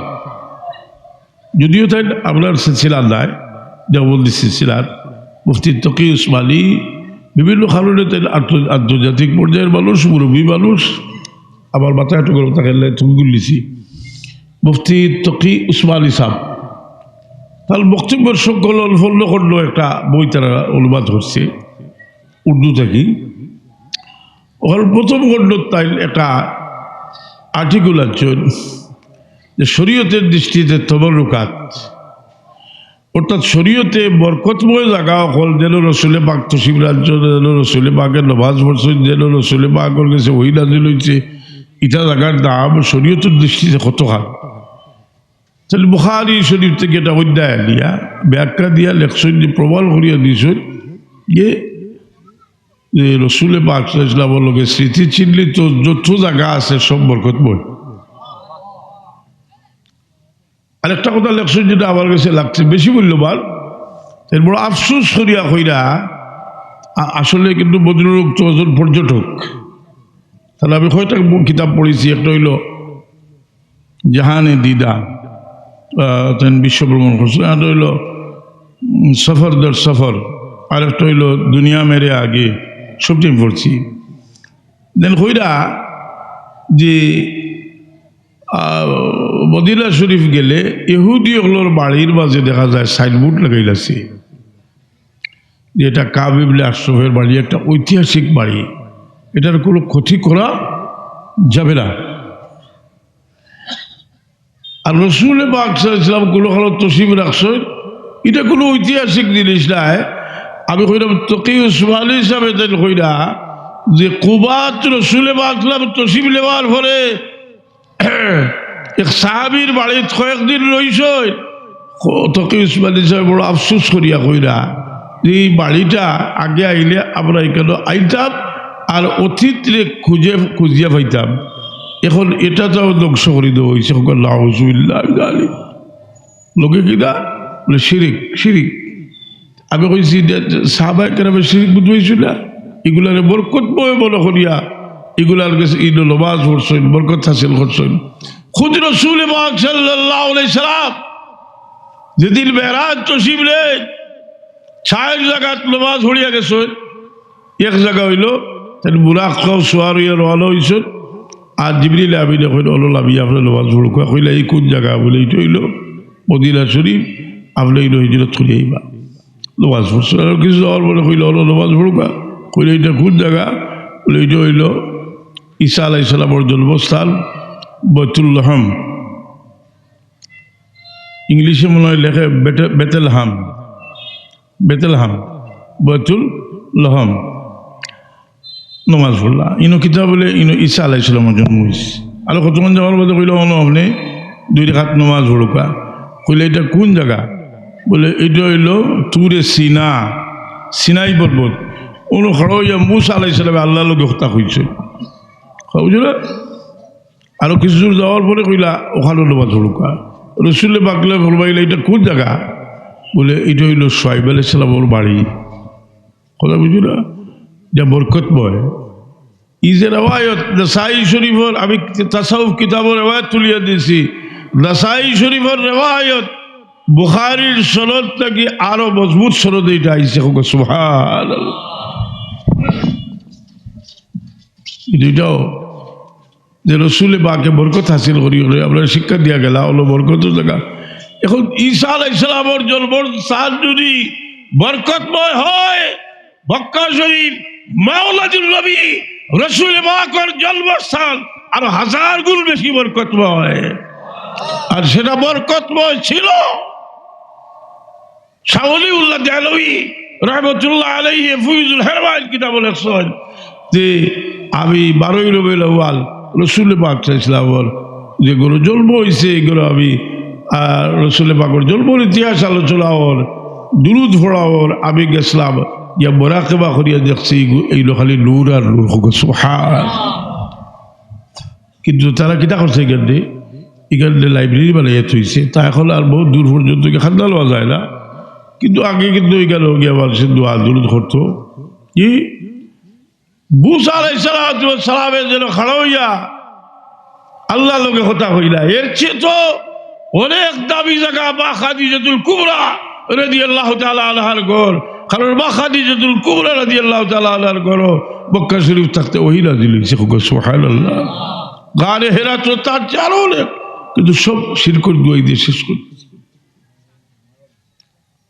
যদিও তাইন আপনার সিলসিলার নায়, দেওবন্দি সিলসিলার, মুফতি তকি উসমানী বিভিন্ন কারণে তাইন আন্ত-, আন্তর্জাতিক পর্যায়ের মানুষ, মুরব্বী মানুষ, আমার মাথায় একটু গরম থাকে, তুমি গুল্লিছি। মুফতি তকি উসমানী সাব, তার বক্তব্যের সংকলন খণ্ড খণ্ড একটা বই তারা অনুবাদ করছে উর্দু থাকি। ওখানে প্রথম খণ্ডত তাইন একটা আর্টিকেল আনছইন যে শরীয়তের দৃষ্টিতে তবরুকাত, অর্থাৎ শরীয়তে বরকতময় জাগা অকল, যেন রসুলে পাক তশরিফ রাখছইন, যেন রসুলে পাকে নমাজ পড়ছইন, যেন রসুলে পাকর গেছে ওহী নাজিল হইছে, ইটা জাগার দাম শরীয়তের দৃষ্টিতে কতখান। তাইলে বুখারী শরীফ থাকি একটা অধ্যায় আনিয়া ব্যাখ্যা দিয়া লেখছইন যে, প্রমাণ করিয়া দিছইন যে যে রসুলে পাক সাল্লাল্লাহু আলাইহি ওয়াসাল্লামর লগে স্মৃতি চিহ্নিত যত জাগা আছে সব বরকতময়। আর একটা কথা লেখছইন, যেটা আমার কাছে লাগছে বেশি মূল্যবান, তাইন বড় আফসোস করিয়া কইরা, আ-, আসলে কিন্তু বদরুল উক্ত একজন পর্যটক। তাইলে আমি কয়টা বই, কিতাব পড়ছি, একটা অইলো জাহানে দিদা, আহ, তাইন বিশ্ব ভ্রমণ করছইন, আর অইলো, উম, সফর দের সফর, আর একটা অইলো দুনিয়া মেরে আগে, সবটাই পড়ছি। দেন কইরা যে, আহ, মদিনা শরীফ গেলে ইহুদি অকলর বাড়ির মাঝে দেখা যায় সাইনবোর্ড লাগাইল আছে যে এটা কাব ইবনে আশরফের বাড়ি, একটা ঐতিহাসিক বাড়ি, এটার কোনো ক্ষতি করা যাবে না। আর রসুলে পাক সাল্লাল্লাহু আলাইহি ওয়াসাল্লাম কুলখানো তশরিফ রাখছইন, এটা কোনো ঐতিহাসিক জিনিস নায়। আমি কইলাম, তকি উসমানী সাহেব তাইন কইরা যে কুবাত রসুলে পাক সাল্লাম তশরিফ নেওয়ার পরে এক সাহাবীর বাড়িত কয়েকদিন রইছইন। তকি উসমানী সাহেব বড় আফসোস করিয়া কইরা যে এই বাড়িটা আগে আইলে আমরা এখানো আইতাম আর অতীতরে খুঁজে, খুঁজিয়া পাইতাম। এখন এটা তো ধ্বংস করি দেওয়া অইছে। নাউজুবিল্লাহ মিন যালিক। লগে কিতা? বলে, শিরিক, শিরিক। আমি কইছি যে সাহাবায়ে কেরামে শিরিক বুঝাইছইন না, এগুলারে বরকতময় মনে করিয়া এগুলার গেছে ইনো নমাজ পড়ছইন, বরকত হাসিল করছইন। খুদ রসুলে পাক সাল্লাল্লাহু আলাইহি সাল্লাম যেদিন মেরাজ তশরিফ নেইন, চাইর জাগাত নমাজ পড়িয়া গেছইন। এক জাগা অইলো, তাইন বুরাকো সওয়ার অইয়া রওয়ানা অইছইন, আর জিবরিল আমিনে কইন, "অনো লামিয়া আপনে নমাজ পড়উক্কা।" কইলা, "ই কুন জাগা?" বলে, "ইটা অইলো মদিনা শরীফ, আপনে ইনো হিজরত করি আইবা।" নমাজ পড়ছইন। আর কিছু যাওয়ার পরে কইলা, "অনো নমাজ পড়উক্কা।" কইলা, "ইটা কুন জাগা?" বলে, "ইটা অইলো ঈসা আলাইহিস সালামর জন্মস্থান বৈতুল লাহম।" ইংলিশে মনে হয় লেখে বেটে-, বেতেলহাম, বেতেলহাম, বৈতুল লাহম। নমাজ পড়লা। ইনো কিতা বলে, ইনো ঈসা আলাইহিস সালামর জন্ম অইছে। আর কতক্ষণ যাওয়ার বাদে কইলা, "অনো আপনে দুই রাকাত নমাজ পড়উক্কা।" কইলা, "ইটা কুন জাগা?" বলে, "ইটা অইলো তুরে সিনা, সিনাই পর্বত। অনো খাড়া অইয়া মুসা আলাইহিস সালামে আল্লাহর লগে কথা কইছইন।" বুঝলা? আরো কিছু দূর যাওয়ার পরে কইলা, "অখানো নমাজ পড়উক্কা।" রসুলে পাকে ফরমাইলা, "ইটা কুন জাগা?" বলে, "ইটা অইলো শুআইব আলাইহিস সালামর বাড়ি।" কথা বুঝলা? ইটা বরকতময়। ই যে রেওয়ায়ত নাসাই শরীফর, আমি তাসাউফ কিতাবর রেওয়ায়ত তুলিয়া দিছি, নাসাই শরীফর রেওয়ায়ত বুখারীর সনদ থাকি আরো মজবুত সনদে ইটা আইছে। সুবহানাল্লাহ। এই দুইটাও যে রসুলে পাকে বরকত হাসিল করি অইলো, আমরারে শিক্ষা দিয়া গেলা, অইলো বরকতর জাগা। এখন ঈসা আলাইহিস সালামর জন্মর স্থান যদি বরকতময় হয়, মক্কা শরীফ, মাওলাদুন নবী, রসুলে পাকর জন্মস্থান আরো হাজার গুণ বেশি বরকতময়। আর সেটা বরকতময় ছিল। শাহ ওলিউল্লাহ দেহলভী রহমতুল্লাহ আলাইহি ফুয়ুজুল হেরমান কিতাবো লেখছইন যে আমি বারোই রবিউল আউয়াল রসুল পাক সাল্লাল্লাহু আলাইহি ওয়াসাল্লামর যে ঘরো জন্ম অইছে, এই ঘরো আমি, আহ, রসুল পাকর জন্মর ইতিহাস আলোচনা অর, দুরুদ পড়া অর, আমি গেছলাম, গিয়া মুরাকাবা করিয়া দেখছি, এই গু-, এইলো খালি নূর আর নূর। সুবহান। কিন্তু তারা কিতা করছে এখানে? এখানে লাইব্রেরি বানাইয়া থইছে। তা এখন আর বহুত দূর পর্যন্ত গিয়া খান্দাল বাজায় না। কিন্তু আগে কিন্তু এখানে গিয়া মানুষে দোয়া দুরুদ করতো। কি? মুসা আলাইহিস সালাতু ওয়াস সালামে যেন খাড়া অইয়া আল্লাহর লগে কথা কইলা। এর চেয়ে তো অনেক দামি জাগা মা খাদিজাতুল কুবরা রাদিয়াল্লাহু তাআলা আনহার ঘর। কারণ মা খাদিজাতুল কুবরা রাদিয়াল্লাহু তাআলা আনহার ঘরো মক্কা শরীফ থাকতে ওহী নাজিল অইছে। সুবহানাল্লাহ। গারে হেরা তো তার চেয়ে আরো অনেক, কিন্তু সব শিরকর দোয়াই দিয়া শেষ করি।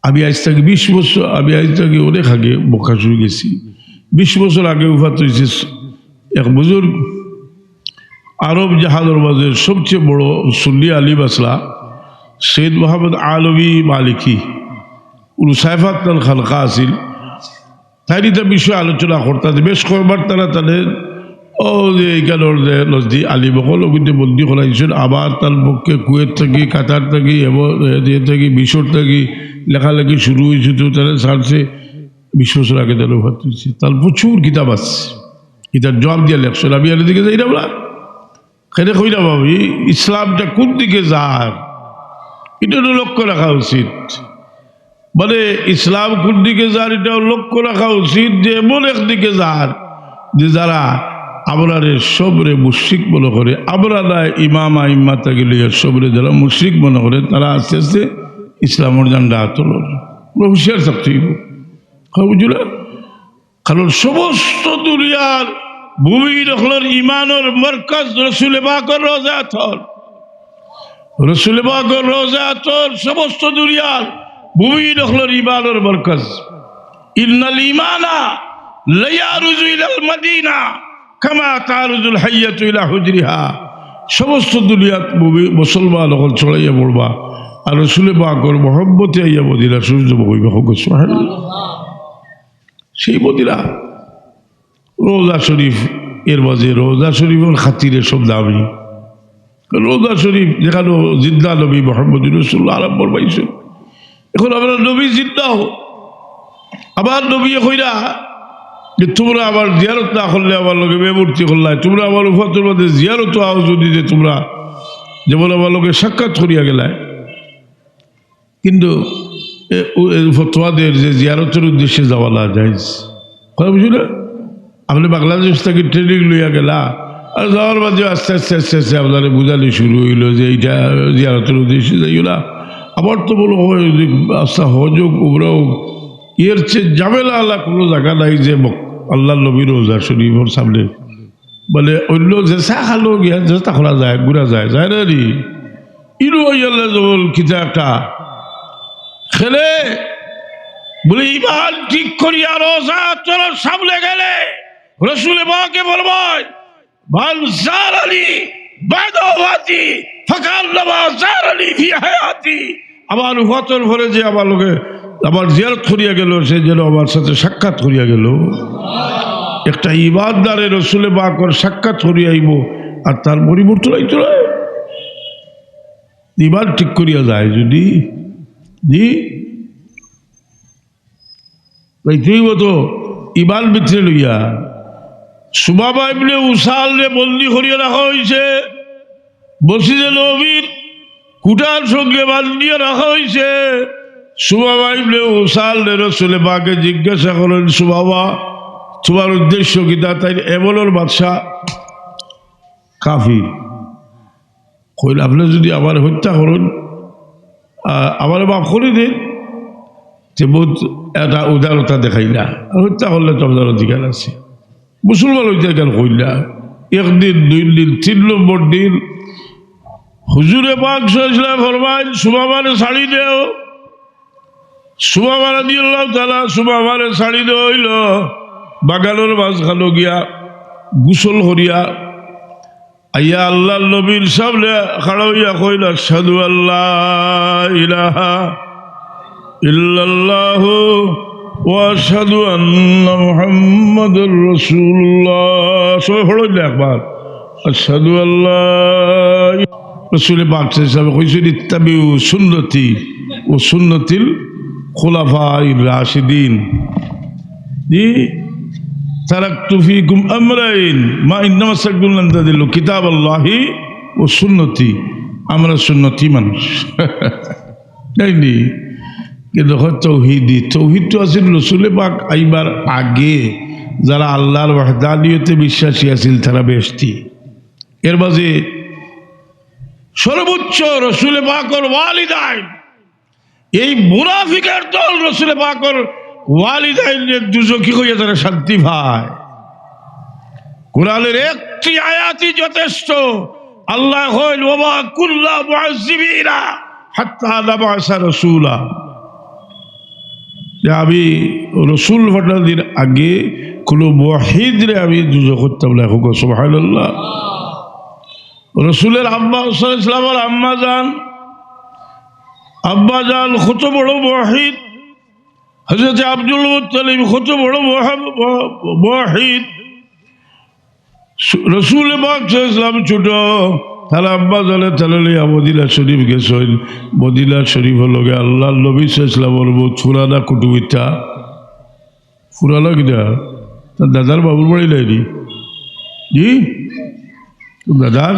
আমি আইজ থাকি বিশ বছর, আমি আইজ থাকি অনেক আগে মক্কা শরীফ গেছি। বিশ বছর আগে উফাত অইছে এক বুজুর্গ, আরব জাহানর মাঝে সবচেয়ে বড় সুন্নি আলিম আছলা, সৈয়দ মোহাম্মদ আলভী মালিকি, উরুসাইফাত তান খানকা আছিল। তাইন ইতা বিষয়ে আলোচনা করতা যে বেশ কয়েকবার তারা তাদের ও যে ইখানর যে নজদি আলিম অকল অগুইনতে বন্দি করাইছইন, আবার তার পক্ষে কুয়েত থাকি, কাতার থাকি, এবং এ থাকি, মিশর থাকি লেখালেখি শুরু অইছে, তো তারা ছাড়ছে। বিশ বছর আগে তার ওফাত হইছে। তার প্রচুর কিতাব আছে, এটার জবাব দিয়া লেখছইন। আমি আর এদিকে যাই না আমরা, কেনে কইরা ভাবি, ইসলামটা কোন দিকে যার, এটা তো লক্ষ্য রাখা উচিত। মানে, ইসলাম কোন দিকে যার, এটাও লক্ষ্য রাখা উচিত যে এমন এক দিকে যার যে যারা আমরারে সবরে মুশরিক মনে করে, আমরা না ইমাম আইম্মা তাকে লইয়া সবরে যারা মুশরিক মনে করে, তারা আস্তে আস্তে ইসলামর ঝান্ডা আতলর। আমরা হুঁশিয়ার থাকতে হইব। কথা বুঝলা? কারণ সমস্ত দুনিয়ার মুমিন অকলর ইমানর মরকজ রসুলে পাকর রওজা আতহর। রসুলে পাকর রওজা আতহর সমস্ত দুনিয়ার মুমিন অকলর ইমানর মরকজ। ইন্নাল ইমানা লায়ারুজু ইলাল মাদিনা কামা তারুজুল হাইয়াতু ইলা হুজরিহা। সমস্ত দুনিয়াত মুমি-, মুসলমান অকল ছড়াইয়া পড়বা, আর রসুলে পাকর মহব্বতে আইয়া মদিনা শরীফ জমা হইবা। হোক সুবহানাল্লাহ। সেই মদিনা রওজা শরীফ, এর মাঝে রওজা শরীফর খাতিরে সব দামি। রওজা শরীফ যেখানো জিন্দা নবী মোহাম্মদ রসুল্লাহ আরাম ফরমাইছইন। এখন আমরা নবী জিন্দা হো, আমার নবী কইরা যে তোমরা আমার জিয়ারত না করলে আমার লগে বেমূর্তি করলায়, তোমরা আমার উফাতর মাঝে জিয়ারত আও যদি যে তোমরা যেমন আমার লগে সাক্ষাৎ করিয়া গেলায়। কিন্তু এ, ও, এ ফতোয়া দের যে জিয়ারতর উদ্দেশ্যে যাওয়া না জায়েজ। কথা বুঝছো না? আপনি বাংলাদেশ থাকি ট্রেনিং লইয়া গেলা, আর যাওয়ার বাদে আস্তে আস্তে আস্তে আস্তে আপনারে বুঝানি শুরু হইলো যে এইটা জিয়ারতর উদ্দেশ্যে যাইও না। আবার তো বলো, হয় যদি আচ্ছা হজ হোক, উমরা হোক, এর চেয়ে ঝামেলা আলা কোনো জায়গা নাই যে মক-, আল্লাহর নবীর রওজা শরীফর সামনে মানে অন্য যে চা খালো গিয়া যে তা করা যায়, ঘুরা যায়, যায় না নি? ইনু আইয়াল্লা জবল কিতা একটা খেলে বলে, ইমান ঠিক করিয়া রওজা আতহরর সামনে গেলে রসুলে পাকে ফরমায়, "মান জারানি বা'দা ওয়াফাতি ফাকান্নামা জারানি ফি হায়াতি।" আমার উফাতর পরে যে আমার লগে আমার জিয়ারত করিয়া গেল, সে যেন আমার সাথে সাক্ষাৎ করিয়া গেল। একটা ইমানদারে রসুলে পাকর সাক্ষাৎ করিয়া আইব, আর তার পরিবর্তন আইতো না। ইমান ঠিক করিয়া যায় যদি, জি, যাইতে হইব তো ইমান ভিতরে লইয়া। সুমামা ইবনে উসালরে বন্দি করিয়া রাখা হইছে মসজিদে নববীর খুঁটার সঙ্গে বান্ধিয়া রাখা হইছে। সুমামা ইবনে উসালরে রসুলে পাকে জিজ্ঞাসা করইন, "সুমামা, তোমার উদ্দেশ্য কিতা?" তাইন এমনর বাদশা কাফির। কইল, "আপনে যদি আমারে হত্যা করইন, আ, আমারে মাফ করি দিন, তে বউত এটা উদারতা দেখাইলা। আর হত্যা করলে তো আপনার অধিকার আছে।" মুসলমান হইতে গেল কইলা। একদিন, দুই দিন, তিন নম্বর দিন হুজুরে পাক সাল্লাল্লাহু আলাইহি ওয়াসাল্লাম ফরমাইন, "সুমামারে ছাড়ি দেও।" সুমামা রাদিয়াল্লাহু তাআলা, সুমামারে ছাড়ি দেওয়া হইল। বাগানর মাঝখানো গিয়া গোসল করিয়া আইয়া আল্লাহর নবীর সামনে খাড়া হইয়া কইল, "আশহাদু আল্লা ইলাহা ইল্লাল্লাহু ওয়া আশহাদু আন্না মুহাম্মাদার রাসূলুল্লাহ।" সবে পড়ইন না একবার, "আশহাদু আল্লা।" রাসূলে পাক সাল্লাল্লাহু আলাইহি ওয়াসাল্লাম কইছইন, "ইত্তাবিউ সুন্নতি ওয়া সুন্নাতিল খুলাফাইর রাশিদিন।" জি, "তারাকতু ফিকুম আমরাইন মা ইন তামাসসাকতুম লান তাদিল্লু, কিতাবাল্লাহি ওয়া সুন্নতি।" আমরা সুন্নতি মানুষ। তাই নি? কিন্তু হয় তৌহিদি, তৌহিদ তো আছিল রসুলে পাক আইবার আগে, যারা আল্লাহর ওয়াহদানিয়তে বিশ্বাসী আছিল, তারা বেহেশতি। এর মাঝে সর্বোচ্চ রসুলে পাকর ওয়ালিদাইন, এই মুনাফিকের দল রসুলে পাকর ওয়ালিদাইনরে দুজখি কইয়া তারা শান্তি পায়। কোরআনের একটি আয়াতই যথেষ্ট। আল্লাহ কইল, "ওয়া মা কুন্না মুআযযিবিনা হাত্তা নাবআসা রাসূলা।" যে আমি রসুল পাঠানির আগে কোনো মুওয়াহহিদরে আমি দুজখ করতাম না। হোক সুবহানাল্লাহ। রসুলের আব্বা সাল্লাল্লাহু আলাইহি ওয়াসাল্লামের আম্মা জান, আব্বা জান কত বড় মুওয়াহহিদ, হযরত আব্দুল মুত্তালিব কত বড় মুওয়াহ-, মুওয়াহহিদ। সু-, রসুল পাক সাল্লাল্লাহু আলাইহি ওয়াসাল্লাম ছোট, তারা আব্বা জানে তারা লইয়া মদিনা শরীফ গেছইন। মদিনা শরীফর লগে আল্লাহর নবী সাল্লাল্লাহু আলাইহি ওয়াসাল্লামর বহুত পুরানা কুটুমিতা। ফুরালা কিতা? তার দাদার বাবুর বাড়ি লাইরি। জি? তার দাদার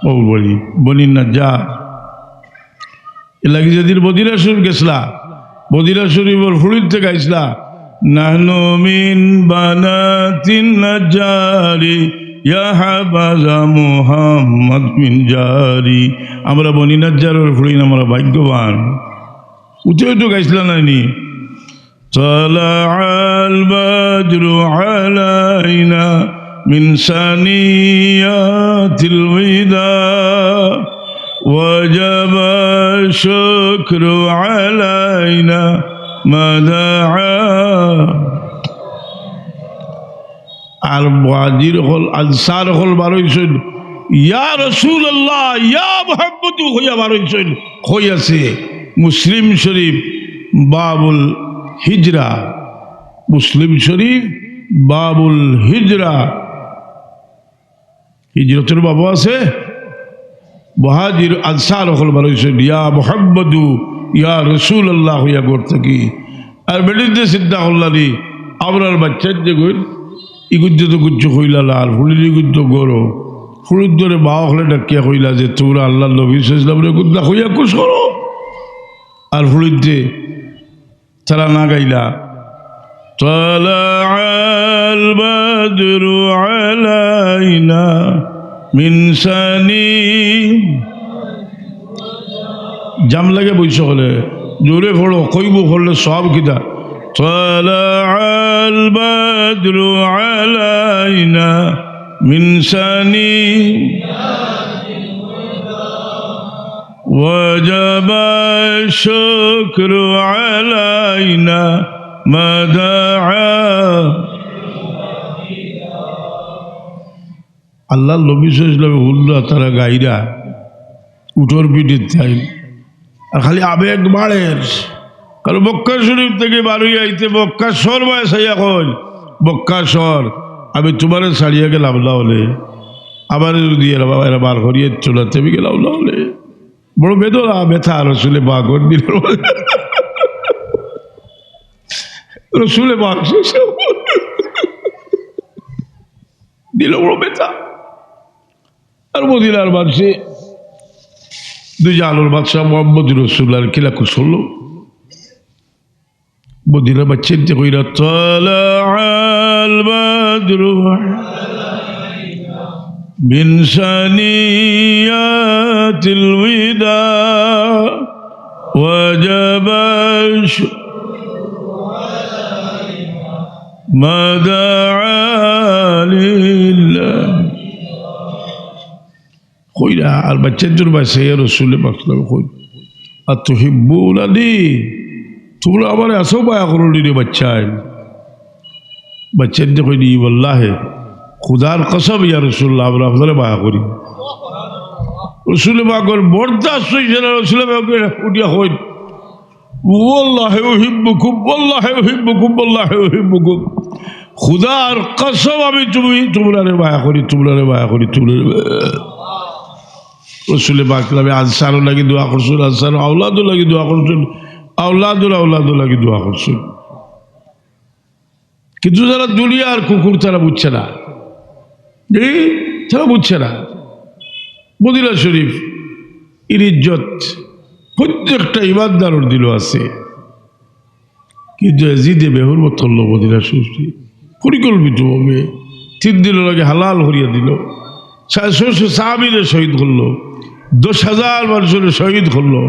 বাবুর বাড়ি, বনি নাজ্জার। এর লাগি যেদিন মদিনা শরীফ গেছলা, মদিনা শরীফর ফুড়িন্তে গাইছলা, "নাহনু মিন বানাতিন নাজ্জারি, ইয়া হাবাযা মুহাম্মদ মিন জারি।" আমরা বনি নাজ্জারর ফুড়িন, আমরা ভাগ্যবান। উঠে উঠে গাইছলা নানি? طلع البدر علينا من ثنيات الوداع وجب الشكر علينا ما دعا। আর মুহাজির অকল, আনসার অকল বারইছইন, "ইয়া রাসূলুল্লাহ, ইয়া মুহাম্মদু" কইয়া বারইছইন। কই আছে? মুসলিম শরীফ, বাবুল হিজরা। মুসলিম শরীফ, বাবুল হিজরা। হিজরতর বাবও আছে। মুহাজির আনসার অকল বারইছইন, "ইয়া মুহাম্মদু, ইয়া রাসূলুল্লাহ" কইয়া ঘর থাকি। আর বেটিন্তে চিন্তা করলানি, আমরার বাচ্চাইন্তে কইন, ইগুইন্তে তো কিচ্ছু কইলা না, আর ফুড়ির ইগুইন্তে ঘরো। ফুড়িন্তরে মা অকলে ডাকিয়া কইলা যে, "তুমরা আল্লার নবী সাল্লাল্লাহু আলাইহি ওয়াসাল্লামরে ইগুইন্তা কইয়া খুশ করো।" আর ফুড়িন্তে তারা না গাইলা, "طلع البدر علينا من ثني-" জাম লাগে বইছে হলে, জোরে পড়ো, কইবো পড়লে সওয়াব কিতা? "طلع البدر علينا من ثني-" وجب الشكر علينا ما دعا। আল্লার নবী সাল্লাল্লাহু আলাইহি ওয়াসাল্লাম হুনরা তারা গাইরা, উটর পিঠিত তাইন। আর খালি আবেগ বাড়ের। কারণ মক্কা শরীফ থাকি বারইয়া আইতে মক্কা শহর বায় চাইয়া কইন, "মক্কা শহর, আমি তুমারে ছাড়িয়া গেলাম না অনে, আমারে যদি এরা, এরা বার করিয়া দিতো না, তে আমি গেলাম না অনে।" বড় বেদনা, ব্যথা রসুলে পাকর দিল। রসুলে পাক দিল বড় ব্যথা। আর মদিনার মানষে দুই জাহানর বাদশা মোহাম্মদ রসুলুল্লাহর কিলা কুশল। মদিনার বাচ্চাইন্তে কইরা, "طلع البدر من ثنيات الوداع وجب الشكر ما دعا لله।" কইরা, আর বাচ্চাইন্তর বায় চাইয়া রসুলে পাক সাল্লাল্লাহু আলাইহি ওয়াসাল্লামে কইন, "أتحبونني؟" তুমরা আমারে আছো মায়া করো নি রে বাচ্চাইন? বাচ্চাইন্তে কইন, "ই ওয়াল্লাহে, খুদার কসম ইয়া রাসূলুল্লাহ, আমরা আপনারে মায়া করি।" রসুলে পাকর বরদাস্ত অইছে না, রসুলে পাক উঠিয়া কইন, "والله أحبكم، والله أحبكم، والله أحبكم।" খুদার কসম, আমি তুমি, তুমরারে মায়া করি, তুমরারে মায়া করি, তুমরারে মায়া করি। রসুলে পাক সাল্লাল্লাহু আলাইহি ওয়াসাল্লামে আনসারর লাগি দোয়া করছইন, আনসারর আওলাদর লাগি দোয়া করছইন, আওলাদর আওলাদর লাগি দোয়া করছইন। কিন্তু যারা দুনিয়ার কুকুর, তারা বুঝছে না। এই, তারা বুঝছে না। মদিনা শরীফ, এর ইজ্জত প্রত্যেকটা ইমানদারর দিলো আছে। কিন্তু এজিদে বেহুরমত করলো মদিনা শরীফরে। পরিকল্পিতভাবে তিন দিনর আগে হালাল করিয়া দিলো। সাড়ে ছয়শো সাহাবীরে শহীদ করলো, দশ হাজার মানুষরে শহীদ করলো।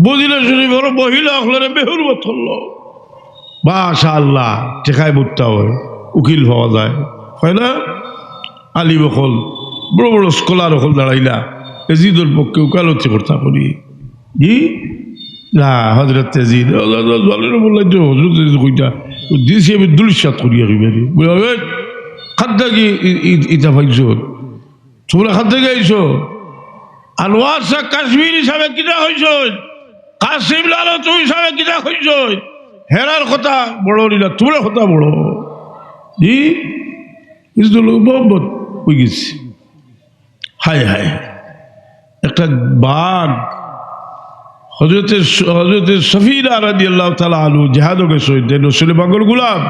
মদিনা শরীফর মহিলা অকলরে বেহুরমত করলো। মাশাআল্লাহ, টেকায় বুঝতা অয়, উকিল পাওয়া যায়, অয় না? আলিম অকল, বড় বড় scholar অকল দাঁড়াইলা, এজিদর পক্ষে উকালতি করতা করি। জি? না, হযরত এজিদ, হযরত জালির বললাই তো হযরত এজিদ কইতা, ও দিছি আমি দুলিশাত করিয়া কইবা রে। বলে, "ওই, খাদ্দা কি ই-, ই-, ইতা পাইছো?" তুমরা খান থাকি আইছো? আনোয়ার শাহ কাশ্মীর হিসাবে কিতা কইছইন? কাসিম লালচু হিসাবে কিতা কইছইন? হেরার কথা বড় অইলা, তুমরার কথা বড়। জি? ইজদুল মোহাম্মদ অই গেছে। হায় হায়। একটা বাঘ, হযরতে, হযরতে সফিনা রাদিয়াল্লাহু তাআলা আনহু জিহাদো গেছইন, রসুলে পাকর গোলাম।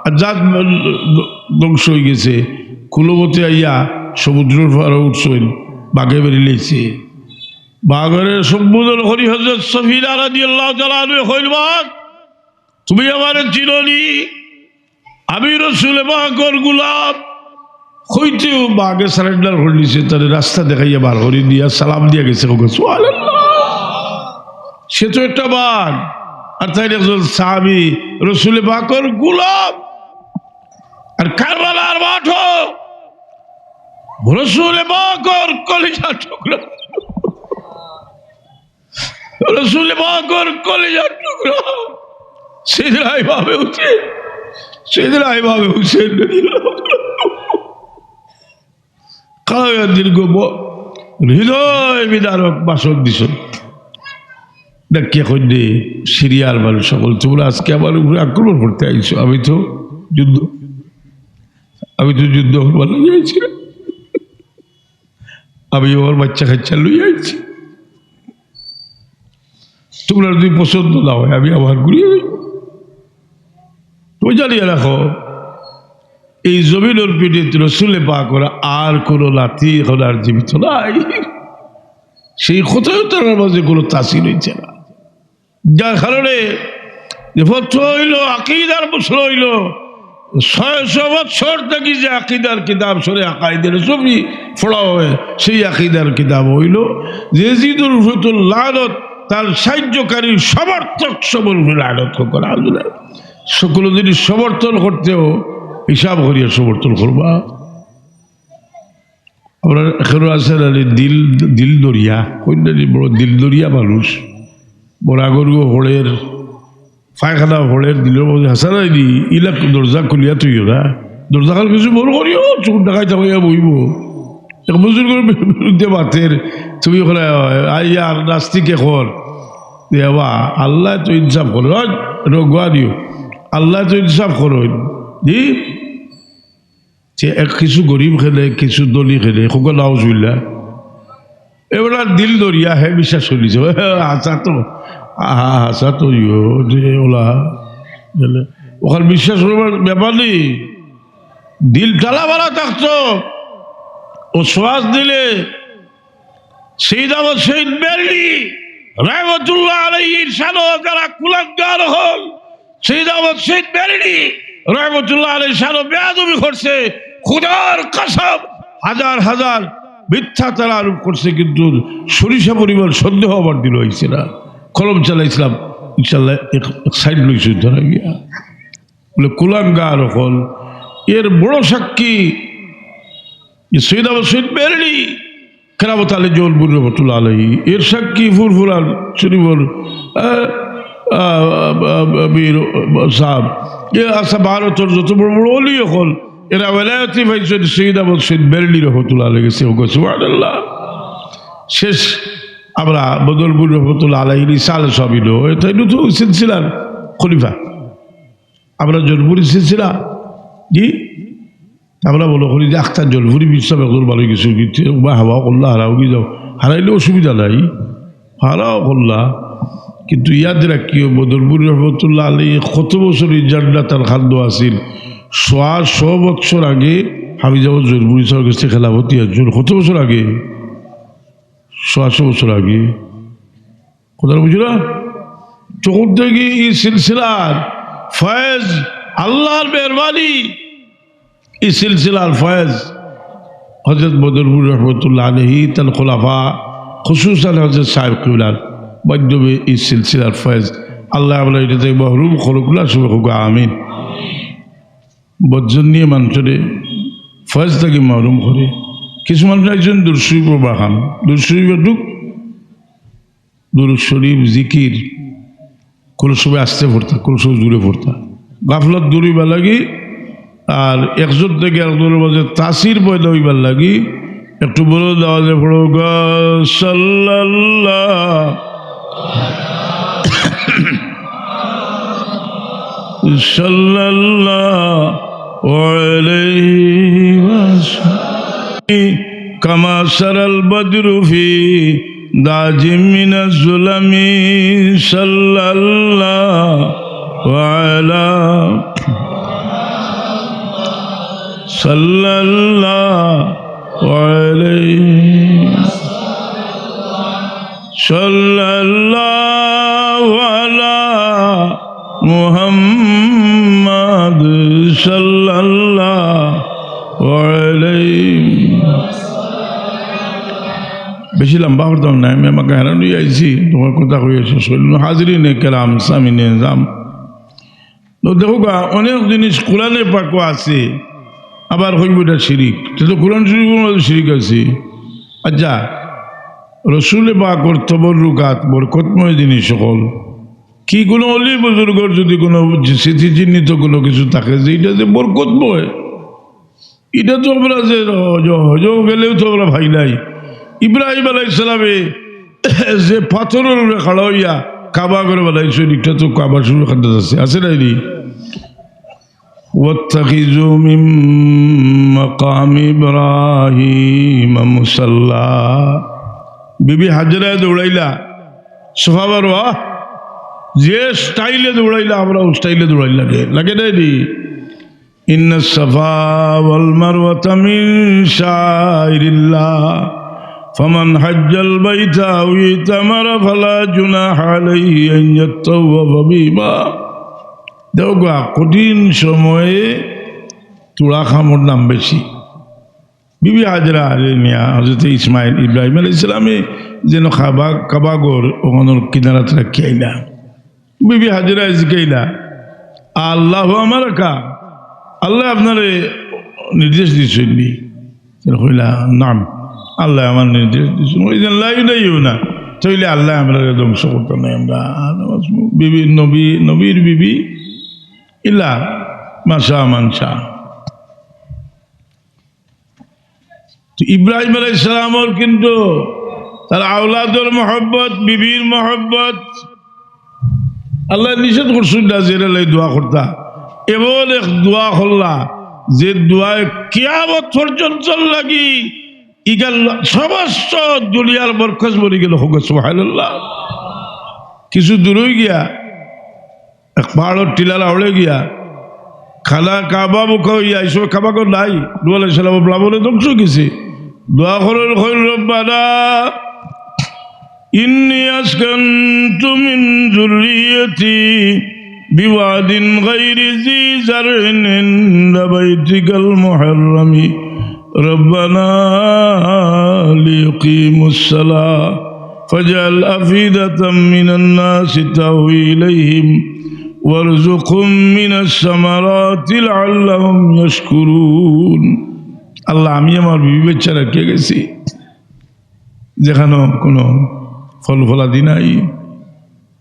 আর জাহাজ ধ্বংস অই গেছে। কুলবতে আইয়া সমুদ্রর পারো উঠছইন, বাঘে মেরি লাইছে। বাঘরে সম্বোধন করি হযরত সফিনা রাদিয়াল্লাহু তাআলা আনহু কইল, "বাঘ, তুমি আমারে চিনো নি? আমি রসুলে পাকর গোলাম।" কইতেউ বাঘে surrender করি নিছে, তারে রাস্তা দেখাইয়া বার করি দিয়া সালাম দিয়া গেছে। সুবহানাল্লাহ। সে তো একটা বাঘ, আর তাইন একজন সাহাবী, রসুলে পাকর গোলাম। আর কারবালার মাঠো রসুলে পাকর কলিজার টুকরা, রসুলে পাকর কলিজার টুকরা সাইয়েদনা ইমামে হুসেন, সাইয়েদনা ইমামে হুসেন কারবালার দীর্ঘ ব-, হৃদয় বিদারক ভাষণ দিছইন। ডাকিয়া কইন, "সিরিয়ার মানুষ সকল, তোমরা আজকে আমার উপরে আক্রমণ করতে আইছো। আমি তো যুদ্ধ, আমি তো যুদ্ধ করবার লাগি আইছি না। আমি আমার বাচ্চা কাচ্চা লইয়া আইছি। তোমরা যদি পছন্দ না হয়, আমি আবার ঘুরিয়া যাইমু।" তুমি জানিয়া রাখো, এই জমিনর পিঠিত রসুলে পাকর আর কোনো নাতি এখন আর জীবিত নাই। সেই কথাও তারার মাঝে কোনো তাসির অইছে না, যার কারণে যে প্রশ্ন অইল, আকিদার প্রশ্ন অইল, ছয়শো বছর থাকি যে আকিদার কিতাব শরে আকাইদে নসফি পড়া হয়, সেই আকিদার কিতাব অইল যে ইয়াজিদর উপরে লানত, তার সাহায্যকারী সমর্থক সকলর উপরে লানত হোক। আলহামদুলিল্লাহ। সকল যদি সমর্থন করতেও হিসাব করিয়া সমর্থন করবা। আমরা এখনো আছে না রে, দিল, দিল দরিয়া, কইন না রে, বড় দিল দরিয়া মানুষ। বড় আগরগো হড়ের, পায়খানা হড়ের, দিলর মধ্যে হাসা নাই নি, ইলা দরজা খুলিয়া থইও না। দরজাখান কিছু বড় করিও, চোখ ডাকাই থাকাইয়া বইব। এক বুজুর্গর বিরুদ্ধে মাতের, তুমি ওখানে, আই আর নাস্তিক এখন। এ বাবা, আল্লাহ তো ইনসাফ করো, রোগুয়া দিও। আল্লাহ তো ইনসাফ করো। জি? যে এক কিছু গরিব খেলে, কিছু ধনী খেলে, খুব নাউজুবিল্লাহ। এবার দিল দরিয়া, হে বিশ্বাস করি দিছে। হাছা তো, আহা, হাছা তো ইয়ো, যে ওলা, বুঝলে? ওখানে বিশ্বাস করবার ব্যাপার নেই। দিল তালা মারা থাকতো, ও শ্বাস দিলে সৈয়দ আহমদ শহীদ বেরেলভী রহমতুল্লাহ আলাইহির শানো যারা কুলাঙ্গার হল, সৈয়দ আহমদ শহীদ বেরেলভী রহমতুল্লাহ আলাইহির শানো বেয়াদবি করছে, খুদার কসম, হাজার হাজার মিথ্যা তারা আরোপ করছে, কিন্তু সরিষা পরিমাণ সন্দেহ আমার দিল হইছে না। কলম চালাইছিলাম, ইনশাল্লাহ এক, এক সাইড লইছে তারা গিয়া। বলে, কুলাঙ্গার হল, এর বড় সাক্ষী যে সৈয়দ আহমদ শহীদ বেরেলভী, কেরামত আলী জৌনপুরী রহমতুল্লাহ আলাইহি, এর সাক্ষী ফুরফুরার শরীফর, আহ, আহ, আহ, আহ, মীর সাহেব, এ আসা ভারতর যত বড় বড় অলি হল, এরা ওয়ালায়াতি পাইছইন সৈয়দ আহমদ শহীদ বেরেলভী রহমতুল্লাহ আলাইহি গেছে। সুবহানাল্লাহ। শেষ আমরা বদরপুর রহমতুল্লাহ আলাইহি ইসালে সবিল, এটা নতুন সিলসিলার খলিফা। আমরা জৌনপুরি সিলসিলা, জি, আমরা মনে করি যে আখতা জৌনপুরি বিশ্বনাথ একজন ভালো কিছু দিতে, বা হাওয়া করলা, হারাও কি যাও, হারাইলে অসুবিধা নাই, হারাও করলা। কিন্তু ইয়াদ রাখিও, বদরপুর রহমতুল্লাহ আলাইহি কত বছর এই জান্নাত আর খাদ্য আছিল, সোয়া শো বছর আগে হাফিজ আহমদ জৌনপুরি সাহেবের কাছে খেলাফতি একজন, কত বছর আগে? সোয়া শো বছর আগে। কথা বুঝো না? তখন থেকে এই সিলসিলার ফয়েজ, আল্লাহর মেহেরবানি, এই সিলসিলার ফয়েজ হযরত বদরপুর রহমতুল্লাহ আলাইহি, তার খোলাফা, খুসুসান হযরত সাহেব কিবলার মাধ্যমে এই সিলসিলার ফয়েজ। আল্লাহ আমরা এটা থেকে মহরুম করুক না, সবাই হোক, আমিন। বদজন্যে মানুষরে ফয়েজ থাকি মহরুম করে। কিছু মানুষ একজন দুরুদ শরীফ বাখান, দুরুদ শরীফ একটু দুরুদ শরীফ, জিকির, কোনো সময় আস্তে পড়তা, কোনো সময় জোরে পড়তা। গাফলত দূর অইবার লাগি আর একজন থেকে একজনের মাঝে তাসির পয়দা অইবার লাগি একটু বড় আওয়াজে পড়ো গো, সাল্লাল্লাহ, সাল্লাল্লাহু আলাইহি ওয়াসাল্লাম। كما سرى البدر في داج من الظلم صلى الله على صلى الله عليه، صلى الله على محمد، صلى الله عليه। বেশি লম্বা করতাম না, আমি আমাকে হেরান অইয়া আইছি, তুমার কথা কইয়া শেষ করলাম। হাজিরিনে কেরাম, সামিনে নিজাম, তো দেখউক্কা, অনেক জিনিস কোরআনে পাকো আছে, আবার কইবো ইটা শিরিক। তে তো কোরআন শরীফর মধ্যে শিরিক আছে। আচ্ছা, রসুলে পাকর তবরুকাত বরকতময় জিনিস অকল। কি কোনো অলি বুজুর্গর যদি কোনো স্মৃতিচিহ্নিত কোনো কিছু থাকে যে ইটা যে বরকতময়, ইটা তো আমরা যে হজ, হজ গেলেও তো আমরা পাইলাই। ইব্রাহিম আলাইহিস সালামে যে পাথরর উপরে খাড়া অইয়া কাবা ঘর বানাইছইন, ইটা তো কাবা শরীফর কান্দাত আছে, আছে না নি? واتخذوا من مقام إبراهيم مصلى। বিবি হাজেরায় দৌড়াইলা সাফা মারওয়া, যে স্টাইলে দৌড়াইলা, আমরাও স্টাইলে দৌড়াইলা, লাগে, লাগে না নি? إن الصفا والمروة من شعائر الله فمن حج البيت أو اعتمر فلا جناح عليه أن يطوف بهما। দেখউক্কা, কঠিন সময়ে তুলা কামর দাম বেশি। বিবি হাজেরারে নিয়া হজরতে ইসমাইল, ইব্রাহিম আলাইহিস সালামে যেন কাবা, কাবা ঘর অখানর কিনারাত রাখিয়া আইলা। বিবি হাজেরায় জিকাইলা, "আল্লাহু আমারাকা?" আল্লায় আপনারে নির্দেশ দিছইন নি? তে কইলা, "নাম, আল্লায় আমারে নির্দেশ দিছইন।" ওই যে লা ইউদাইয়ুনা, তাইলে আল্লায় আমরারে ধ্বংস করতা নায়। আমরা বিবি, নবী, নবীর বিবি, ইল্লা মা শাআ মান শাআ। তো ইব্রাহিম আলাইহিস সালামর কিন্তু তার আওলাদর মহব্বত, বিবির মহব্বত, আল্লায় নিষেধ করছইন না যে এরার লাগি দোয়া করতা। এমন এক দোয়া করলা, যে দোয়ায় কিয়ামত পর্যন্ত লাগি ইগার সমস্ত দুনিয়ার বরকত বনি গেল। কউক্কা সুবহানাল্লাহ। কিছু দূরই গিয়া এক পাহাড়র টিলার আওড়ে গিয়া খানা কাবা মুখা অইয়া, এই সময় কাবা ঘর নাই, নূহ আলাইহিস সালামর প্লাবনে ধ্বংস অই গেছে। দোয়া করইন, কইন, "রব্বানা ইন্নী আসকানতু মিন যুররিয়্যাতি বিওয়াদিন গায়রি যি যারইন ইনদা বাইতিকাল মুহাররামি।" ربنا ليقيموا الصلاة فاجعل أفئدة من الناس تهوي إليهم وارزقهم من الثمرات لعلهم يشكرون। আল্লাহ, আমি আমার বিবি বাচ্চা রাখিয়া গেছি, যেখানো কোনো ফল ফলাদি নাই,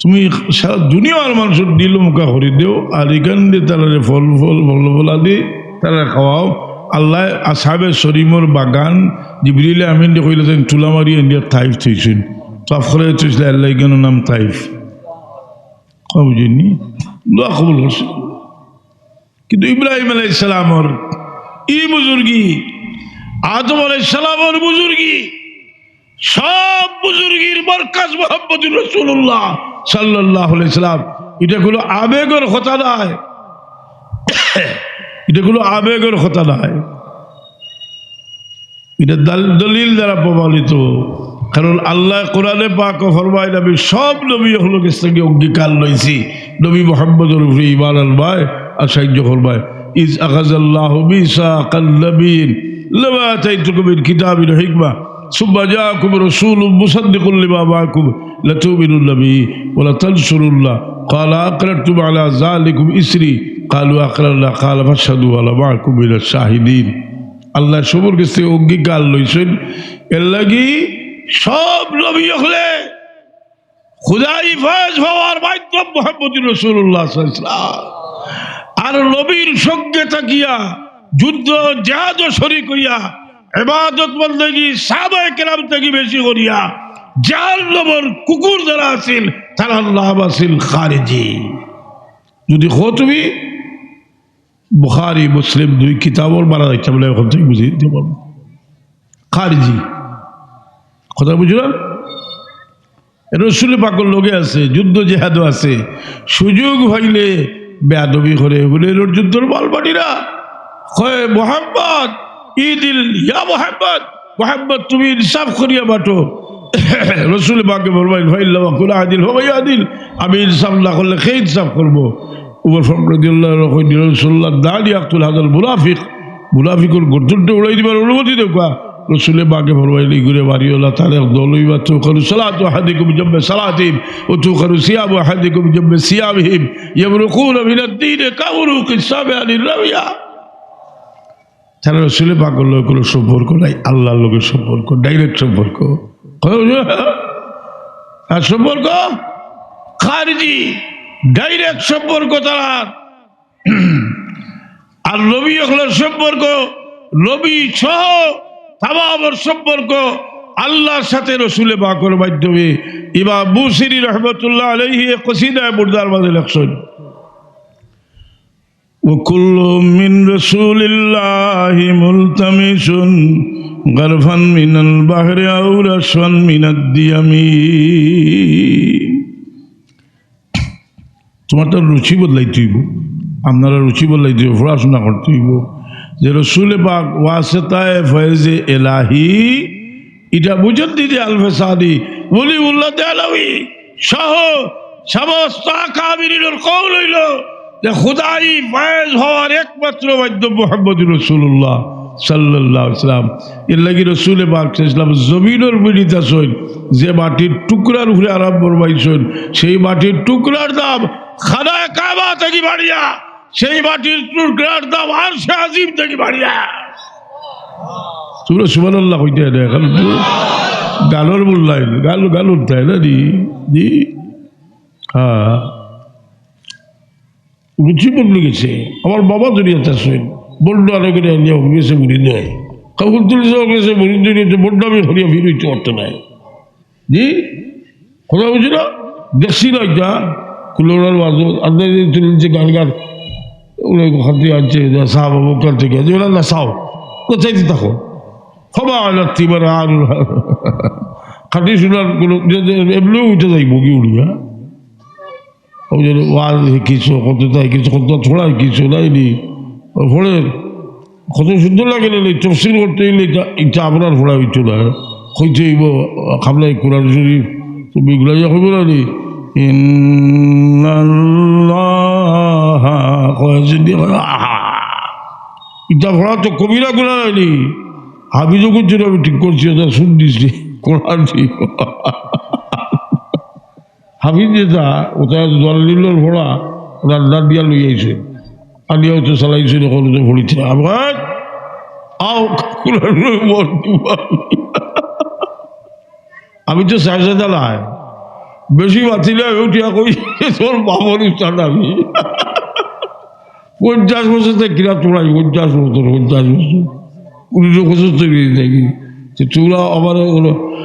তুমি সারা দুনিয়ার মানষর দিল মুখা করি দেও, আর ইখান দি তারারে ফল, ফল, ফল, ফলাদি তারারে খাওয়াও। আল্লায় আসহাবে সরিমর বাগান, জিবরিলে আমিনরে কইলা, তাইন তুলা মারি আনিয়া তাইফ থইছইন। তাফ করে থইছলা, আল্লায় ইখানর নাম তাইফ। কথা বুঝছইন নি? দোয়া কবুল করছে। কিন্তু ইব্রাহিম আলাইহিস সালামর ই বুজুর্গি, আদম আলাইহিস সালামর বুজুর্গি, সব বুজুর্গির মরকাজ মুহাম্মদুর রাসূলুল্লাহ সাল্লাল্লাহু আলাইহি সাল্লাম। ইটা কোনো আবেগর কথা নায়, ইটা কোনো আবেগর কথা নায়। ইটা দল-, দলিল দ্বারা প্রমাণিত। কারণ আল্লায় কোরআনে পাকো ফরমাইন, "আমি সব নবী অকলর গেছ থাকি অঙ্গীকার লইছি, নবী মুহাম্মদর উপরে ঈমান আনবায় আর সাহায্য করবায়।" إذ أخذ الله ميثاق النبيين لما آتيتكم من كتاب وحكمة ثم جاءكم رسول مصدق لما معكم لتؤمنن به ولتنصرنه قال أأقررتم على ذلكم إصري قالوا أقررنا قال فاشهدوا وأنا معكم من الشاهدين। আল্লায় সবর গেছ থাকি অঙ্গীকার লইছইন, এরলাগি সব নবী অকলে খুদাই ফয়েজ পাওয়ার মাধ্যম মুহাম্মদুর রাসূলুল্লাহ সাল্লাল্লাহু আলাইহি ওয়াসাল্লাম। আর নবীর সঙ্গে থাকিয়া যুদ্ধ জিহাদো শরিক অইয়া ইবাদত বন্দেগি সাহাবায়ে কেরাম থাকি বেশি করিয়া জাহান্নামর কুকুর যারা আছিল, তারার নাম আছিল খারিজি। যদি কও তুমি বুখারী, মুসলিম দুই কিতাবর বারা যাইতা বলে অখন থাকি বুঝাই দিতে পারমু। খারিজি। কথা বুঝলা? এরা রসুল পাকর লগে আছে, যুদ্ধ জেহাদও আছে। সুযোগ পাইলে বেয়াদবি করে, বলে, "এরা যুদ্ধর মাল পার্টি না।" কয়, "মোহাম্মদ, ইদিল ইয়া মোহাম্মদ, মোহাম্মদ, তুমি ইনসাফ করিয়া বাটো।" রসুল পাকে ফরমাইন, "ফাইল্লাম আকুল আদিল ফামান ইয়াদিল।" আমি ইনসাফ না করলে কে ইনসাফ করবো? উমর ফারুক রাদিয়াল্লাহু আনহু কইন, "ইয়া রাসূলুল্লাহ, দানি ইয়াকতুল হাদাল মুনাফিক।" মুনাফিকর গর্দনটা উড়াই দিবার অনুমতি দেউক্কা। রসুলে পাকে ফরমাইন, "ইগুরে মারিও না, তার এক দল অইবা, তুকারু সালাতু আহাদিকুম জাম্বে সালাতিহিম, ওয়া তুকারু সিয়ামু আহাদিকুম জাম্বে সিয়ামিহিম, ইয়ামরুকুনা মিনাদ দীনি কামরুকিস সাহমি আনির রামিয়া।" তারা রসুলে পাকর লগে কোনো সম্পর্ক নাই, আল্লাহর লগে সম্পর্ক, direct সম্পর্ক। আর সম্পর্ক খারিজি, direct সম্পর্ক তারা। আর নবী অকলর সম্পর্ক, নবী সহ তামামর সম্পর্ক আল্লাহর সাথে রসুলে পাকর মাধ্যমে। ইমাম বুসিরি রহমতুল্লাহ আলাইহি এক কসিদায়ে বুর্দার মাঝে লেখছইন, "ওয়া কুল্লু মিন রাসূলিল্লাহি মুলতামিসুন গারফান মিনাল বাহরি আও রাশফান মিনাদ দিয়ামি।" তোমার তো রুচি বদলাইতে অইবো, আপনারা রুচি বদলাইতে অইবো, পড়াশোনা করতে অইবো। যে রসুলে পাক ওয়াসিতায়ে ফয়েজে এলাহি, ইটা বুঝেন দিদি আলফে সানি, ওলিউল্লাহ দেহলভী সহ সমস্ত আকাবিরিনের কওল অইলো যে খুদাই ফয়েজ হওয়ার একমাত্র মাধ্যম মুহাম্মদুর রাসূলুল্লাহ সাল্লাল্লাহু আলাইহি ওয়াসাল্লাম। এর লাগি রসুলে পাক সাল্লাল্লাহু আলাইহি ওয়াসাল্লাম জমিনর পিঠিত আছইন, যে মাটির টুকরার উপরে আরাম ফরমাইছইন, সেই মাটির টুকরার দাম খানায়ে কাবা থাকি বাড়িয়া, সেই মাটির টুকরার দাম আরশে আজিম থাকি বাড়িয়া। তোমরা সুবহানাল্লাহ কইতায় না, খালি গালর মূল্যায়ন, গাল, গাল উঠতায় না নি? জি? হ্যাঁ। রুচি বদলি গেছে। আমার বাবা দুনিয়াত আছইন, বন্ড আরো করে আনিয়া অফিসে মুড়ি দেয়। কাকুল তুলিছে অফিসে মুড়ি দিয়ে বন্ড আমি হরিয়া ফির অইতে পারতো না। জি? কথা বুঝি না? দেখছি না ইটা? কুলোড়ার বাজু, আন্দা দিয়ে তুলছে গান গান। ওরা খাতে আনছে, সাহাব অবুবকর থেকে। যে ওরা না চাও। কোথায় দিতে থাকো? ক্ষমা আলাত্তি মানে আর খাটি শোনার কোনো, যে, যে, এমনিও উঠে যাইবো কি উড়িয়া? ওই যে ওয়াজ শিকিছো, কততা শিকিছো, কততা থোড়া শিকিছো, নাই নি? ফড়ের কত সুন্দর লাগে না, এই তফসির করতে অইলে ইটা, ইটা আপনার ফড়া অইতো না। কইতে অইবো, খাবলাই কোরআন শরীফ, তুমি ইগুলা ইয়া কইবো না নি? ইন্নাল্লাহা, কয় যদি, আহা। ইটা ফড়া তো কবিরা গুনা নায় নি? হাফিজও করছি না, আমি ঠিক করছি, এটা শুন দিছি, কোরআন ঠিক। হাফিজ যেটা, ওটা দলিলর ফড়া, ওটা ডাক দিয়া লই আইছে। আনিয়াও তো চালাইছে, এখন তো পড়িতে। আবার আও, কুলার মন দিবা। আমি তো চার চাইতা নাই। বেশি মাতিলে আমি উঠিয়া কই, "তোর বাবার উস্তাদ আমি।" পঞ্চাশ বছর থেকে কিনা তোরাই, পঞ্চাশ বছর, পঞ্চাশ বছর। উনিশশো পঁচাত্তর দেখি। তো তোরা আবার ওগুলো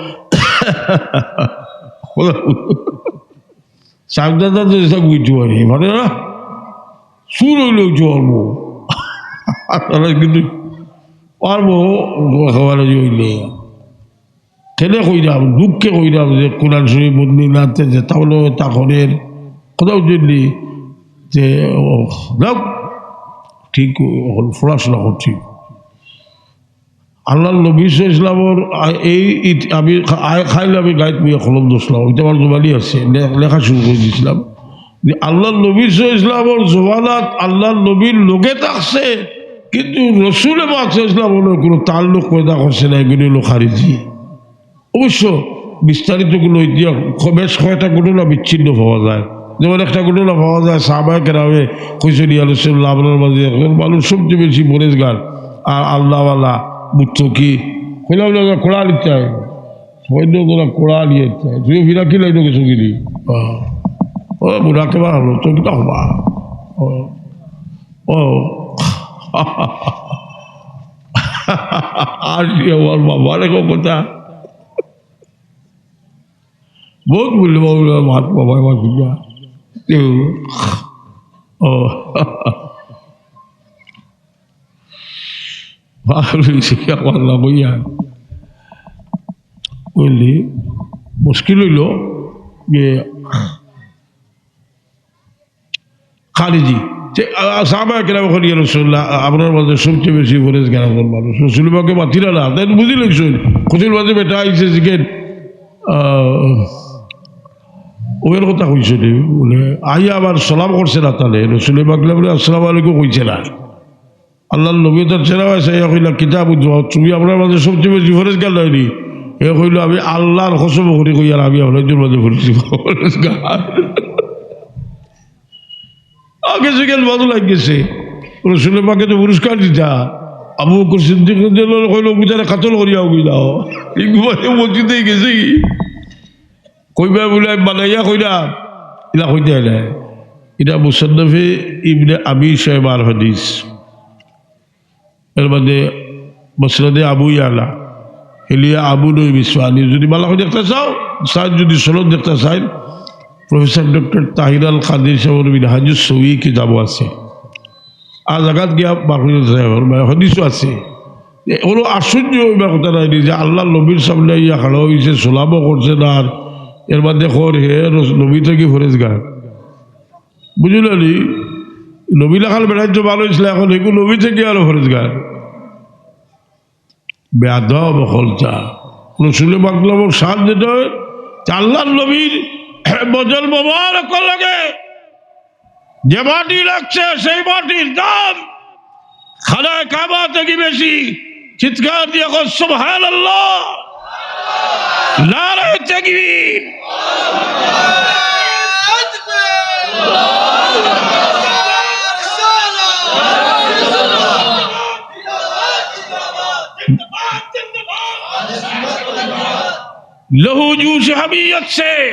সাবধানতা তো এসব বুঝতে পারি, মানে না? সুর হইলে উঠতে পারবো। তারা কিন্তু পারবো, একেবারে ইয়ে হইলে। কেনে কইরাম, দুঃখে কইরাম যে কোরআন শরীফ বদলি না আনতে যে তাহলে তা করের। কথা বুঝলি? যে, ও, যাক, ঠিক, এখন পড়াশোনা করছি। আল্লাহর নবী সাল্লাল্লাহু আলাইহি ওয়াসাল্লামর, আ, এই ইত-, আমি খা-, আয় খাইলে আমি গাইত মুয়ে কলম ধরছিলাম, ওইটা আমার জবানি আছে, লে-, লেখা শুরু করে দিয়েছিলাম যে আল্লাহর নবী সাল্লাল্লাহু আলাইহি ওয়াসাল্লামর জমানাত আল্লাহর নবীর লগে থাকছে, কিন্তু রসুলে পাক সাল্লাল্লাহু আলাইহি ওয়াসাল্লাম কোনো তাল্লুক পয়দা করছে না, এগুলি হলো খারিজি। অবশ্য বিস্তারিত গুলো ইতিহাস, খ-, বেশ কয়েকটা ঘটনা বিচ্ছিন্ন পাওয়া যায়। যেমন একটা ঘটনা পাওয়া যায়, সাহাবায়ে কেরামে কইছেন, "ইয়া রাসূলুল্লাহ, আপনার মাঝে একজন মানুষ সবচেয়ে বেশি পরেজগার আর আল্লাহওয়ালা, মুত্তাকি।" কইলাম, "না, না, কোরআন ইচ্ছা হয়।" সবাই তো তোরা কোরআন ইয়ে ইচ্ছা হয়। তুইও ফিরা কি লাইনো গেছো গিরি? ও, ও, বুড়া কে বাড়ালো, তো কিতা হবা? ও, ও। আর কি আমার বাবা রে, কথা। বহুত মূল্যবান মহাত্মা ভাই, আমার দুনিয়া। কেউ, ও। ভালো হইছে, আমার না বইয়া। বুঝলি? মুশকিল হইল যে খারিজি। তে, আ, আ, সাহাবায়ে কেরামে কইলা, "ইয়া রাসূলুল্লাহ, আ-, আমরার মাঝে সবচেয়ে বেশি ফরহেজগার আছইন মানুষ।" রাসূলে পাকে মাতিলা না, তাইন বুঝি লাইছইন। কইছইন, "বাদে বেটা আইছে, জিকেন, আ, ওর কথা কইছে নি?" বলে, "আইয়া আবার সালাম করছে না তাইলে।" রাসূলে পাকে বলে, "আসসালামু আলাইকুম কইছে না।" আল্লাহর নবী তার চেহারা অইছে, ইয়া কইলা, "কিতাবুদ দুআ, তুমি আমরার মাঝে সবচেয়ে বেশি ফরহেজগার নায় নি?" এ কইলো, "আমি আল্লাহর কসম করি কইয়ার, আমি আমরার মাঝে ফরহেজগার।" আগে সেখানে বাদু লাগি গেছে। রাসূলে পাকে তো পুরস্কার দিতা। আবু বকর সিদ্দিক রাদিয়াল্লাহু আনহু কইলো, "তুমি তারে কাতল করিয়া উগি দাও।" ইকবালে মসজিদে গেছে কি? কইবা বলে আমি বানাইয়া কইরা, ইলা কইতে হলে। ইটা মুসান্নাফে ইবনে আবি শাইবার হাদিস। এর মধ্যে মুসনাদে আবু ইয়ালা, হিলিয়া আবু নুঈম ইসফাহানি। যদি ভালা করি দেখতা চাও, চাই যদি সনদ দেখতা চাই, প্রফেসর ডক্টর তাহির আল কাদির সাহেবের মিনহাজুস সৌই কিতাবও আছে। আর জাগাত গিয়া বার করি দেখতা চাই, মানে হাদিসও আছে। এ, কোনো আশ্চর্য অইবার কথা নায় নি যে আল্লাহর নবীর সামনে ইয়া খাড়া অইছে, সালামও করছে না, আর এর মধ্যে কর হে রস-, নবী থাকি ফরহেজগার। বুঝলা নি? নবী লাখান বেটাইন তো ভালা অইছিল, এখন হেগু নবী থাকি আরো ফরহেজগার। বেয়াদব হকলতা। রাসূলে পাকর শান যেটা, যে আল্লাহর নবীর বদন মোবারকর লগে যে মাটি লাগছে, সেই মাটির দাম খানায়ে কাবা থাকি বেশি। চিৎকার দিয়া কও, "সুবহানাল্লাহ।" নারায়ে তাকবীর। لہو جوش حمیت سے